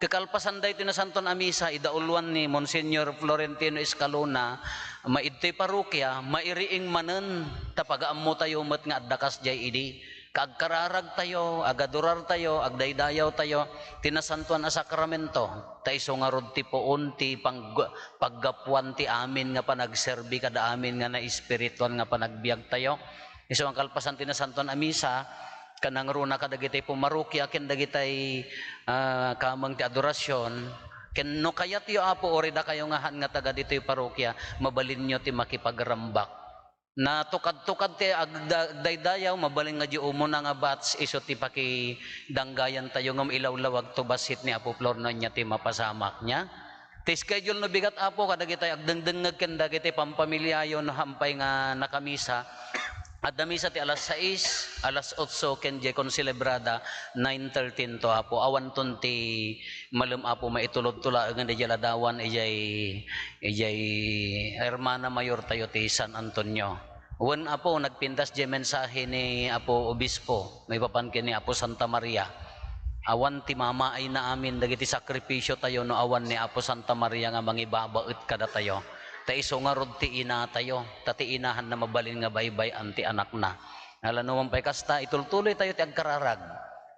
Kakalpasan daytoy nasanton a misa, idauluan ni Monsignor Florentino Escalona, maidtoy parokia, mairiing manen, ta pagaammotayo met nga adda kasdiay idi. Kaagkararagtayo, agadurartayo, agdaydayawtayo ti nasantoan a sakramento. Ta isu ngarud ti puon ti pang-, paggapuan ti amin nga panagserbi kada amin nga naespirituan nga panagbiagtayo. Isu nga kalpasan ti nasanton a misa, kanangruna kadagiti pumarokia ken dagitay, ah, kameng ti adorasion, ken no kayatyo, Apo, uray dakayo nga haan nga taga ditoy parokia, mabalinyo ti makipagrambak. Natukadtukad ti agda-, agdaydayaw, mabalin nga di umuna nga batch, isu ti pakidanggayantayo ngem ilawlawagto bassit ni Apo Flor no ania ti mapasamak, nia. Ti schedule no bigat, Apo, kadagitay agdengdengngeg ken dagiti pampamiliayo no haan pay nga nakamisa. Adda misa ti alas sais, alas otso, ken diay konselebrada nine thirty to, Apo. Awanton ti malem, Apo, maitulodto laengen idiay ladawan, idiay, idiay Hermana Mayor tayo ti San Antonio. Wen, Apo, nagpintas diay mensahe ni Apo Obispo maipapan ken ni Apo Santa Maria. Awan ti mamaayna amin dagiti sakripisio tayo no awan ni Apo Santa Maria nga mangibabaet kadatayo. Ta isu ngarud ti inatayo, ta ti inahanna mabalin nga baybay-an ti anakna. Ala, no man pay kasta, itultuloy tayo ti agkararag.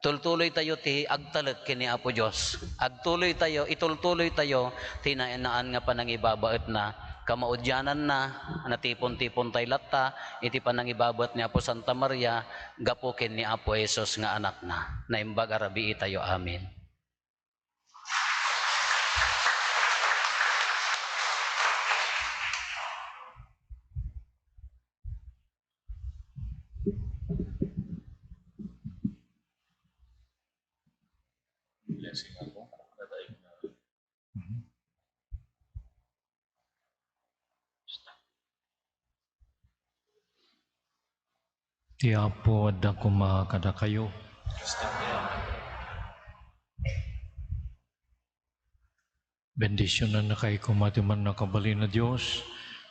Tultuloy tayo ti agtalek ken ni Apo Dios. Agtuloy tayo, itultuloy tayo ti nainaan nga panangibabaetna. kamaudiananna, natipon-tipon tay latta iti panangibabat ni Apo Santa Maria gapu ken ni Apo Jesus nga Anakna. Naimbag a rabiitayo. Amen. Blessing ako. Ti Apo adda koma kadakayo. Bendisionannakay koma ti Mannakabalin a Dios,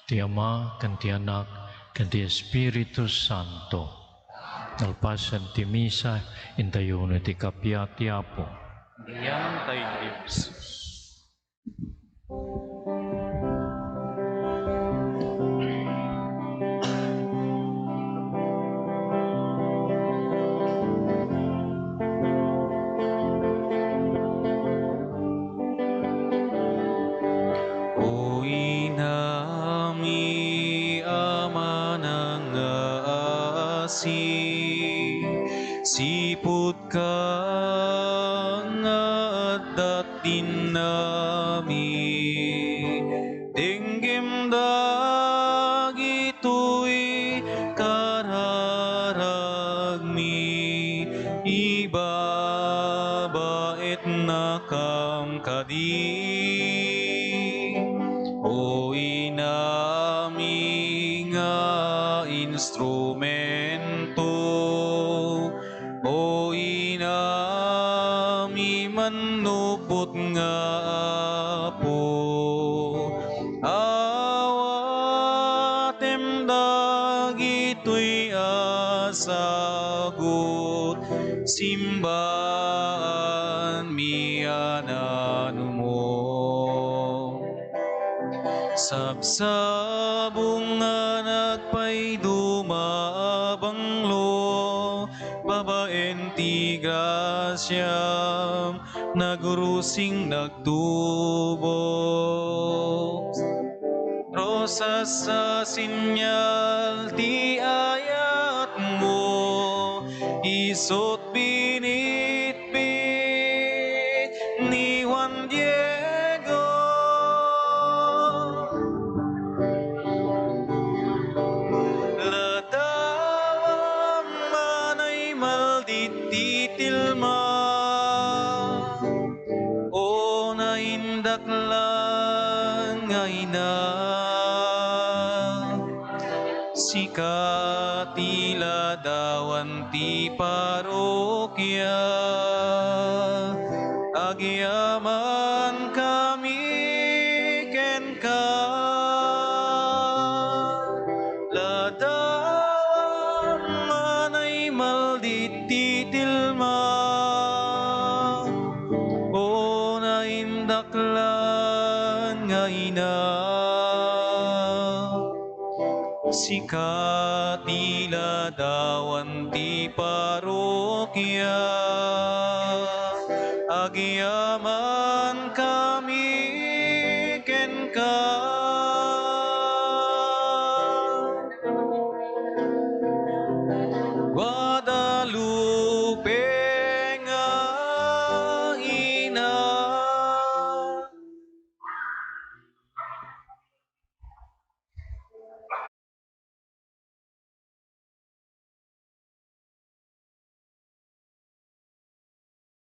ti Ama, ken ti Anak, ken ti Espiritu Santo. Nalpasen ti misa, intayo no ti kappia ti Apo. Agyamankami. O inami a manangngaasi, sipud ka nga adda ti innami. Denggem dagitoy kararagmi, ibabaetnakam kadi. O inami nga instrumento, O inami mannupot nga Apo, awatem dagitoy a sagut, simbaanmi a nanumo. Sabsabong nga nagpaiduma a banglo, babaen ti grasiam, nagrusing nagtubo. Rosas a senyal ti ayatmo, isut' binitbit ni Juan Diego. Ladawam a naimaldit ti tilma, o naindaklan nga ina. Sika ti ladawan ti parokia, agyamankami kenka. Ladawam a naimaldit ti tilma, o naindaklan nga ina. Sika ti ladawan ti parokia, agyamankami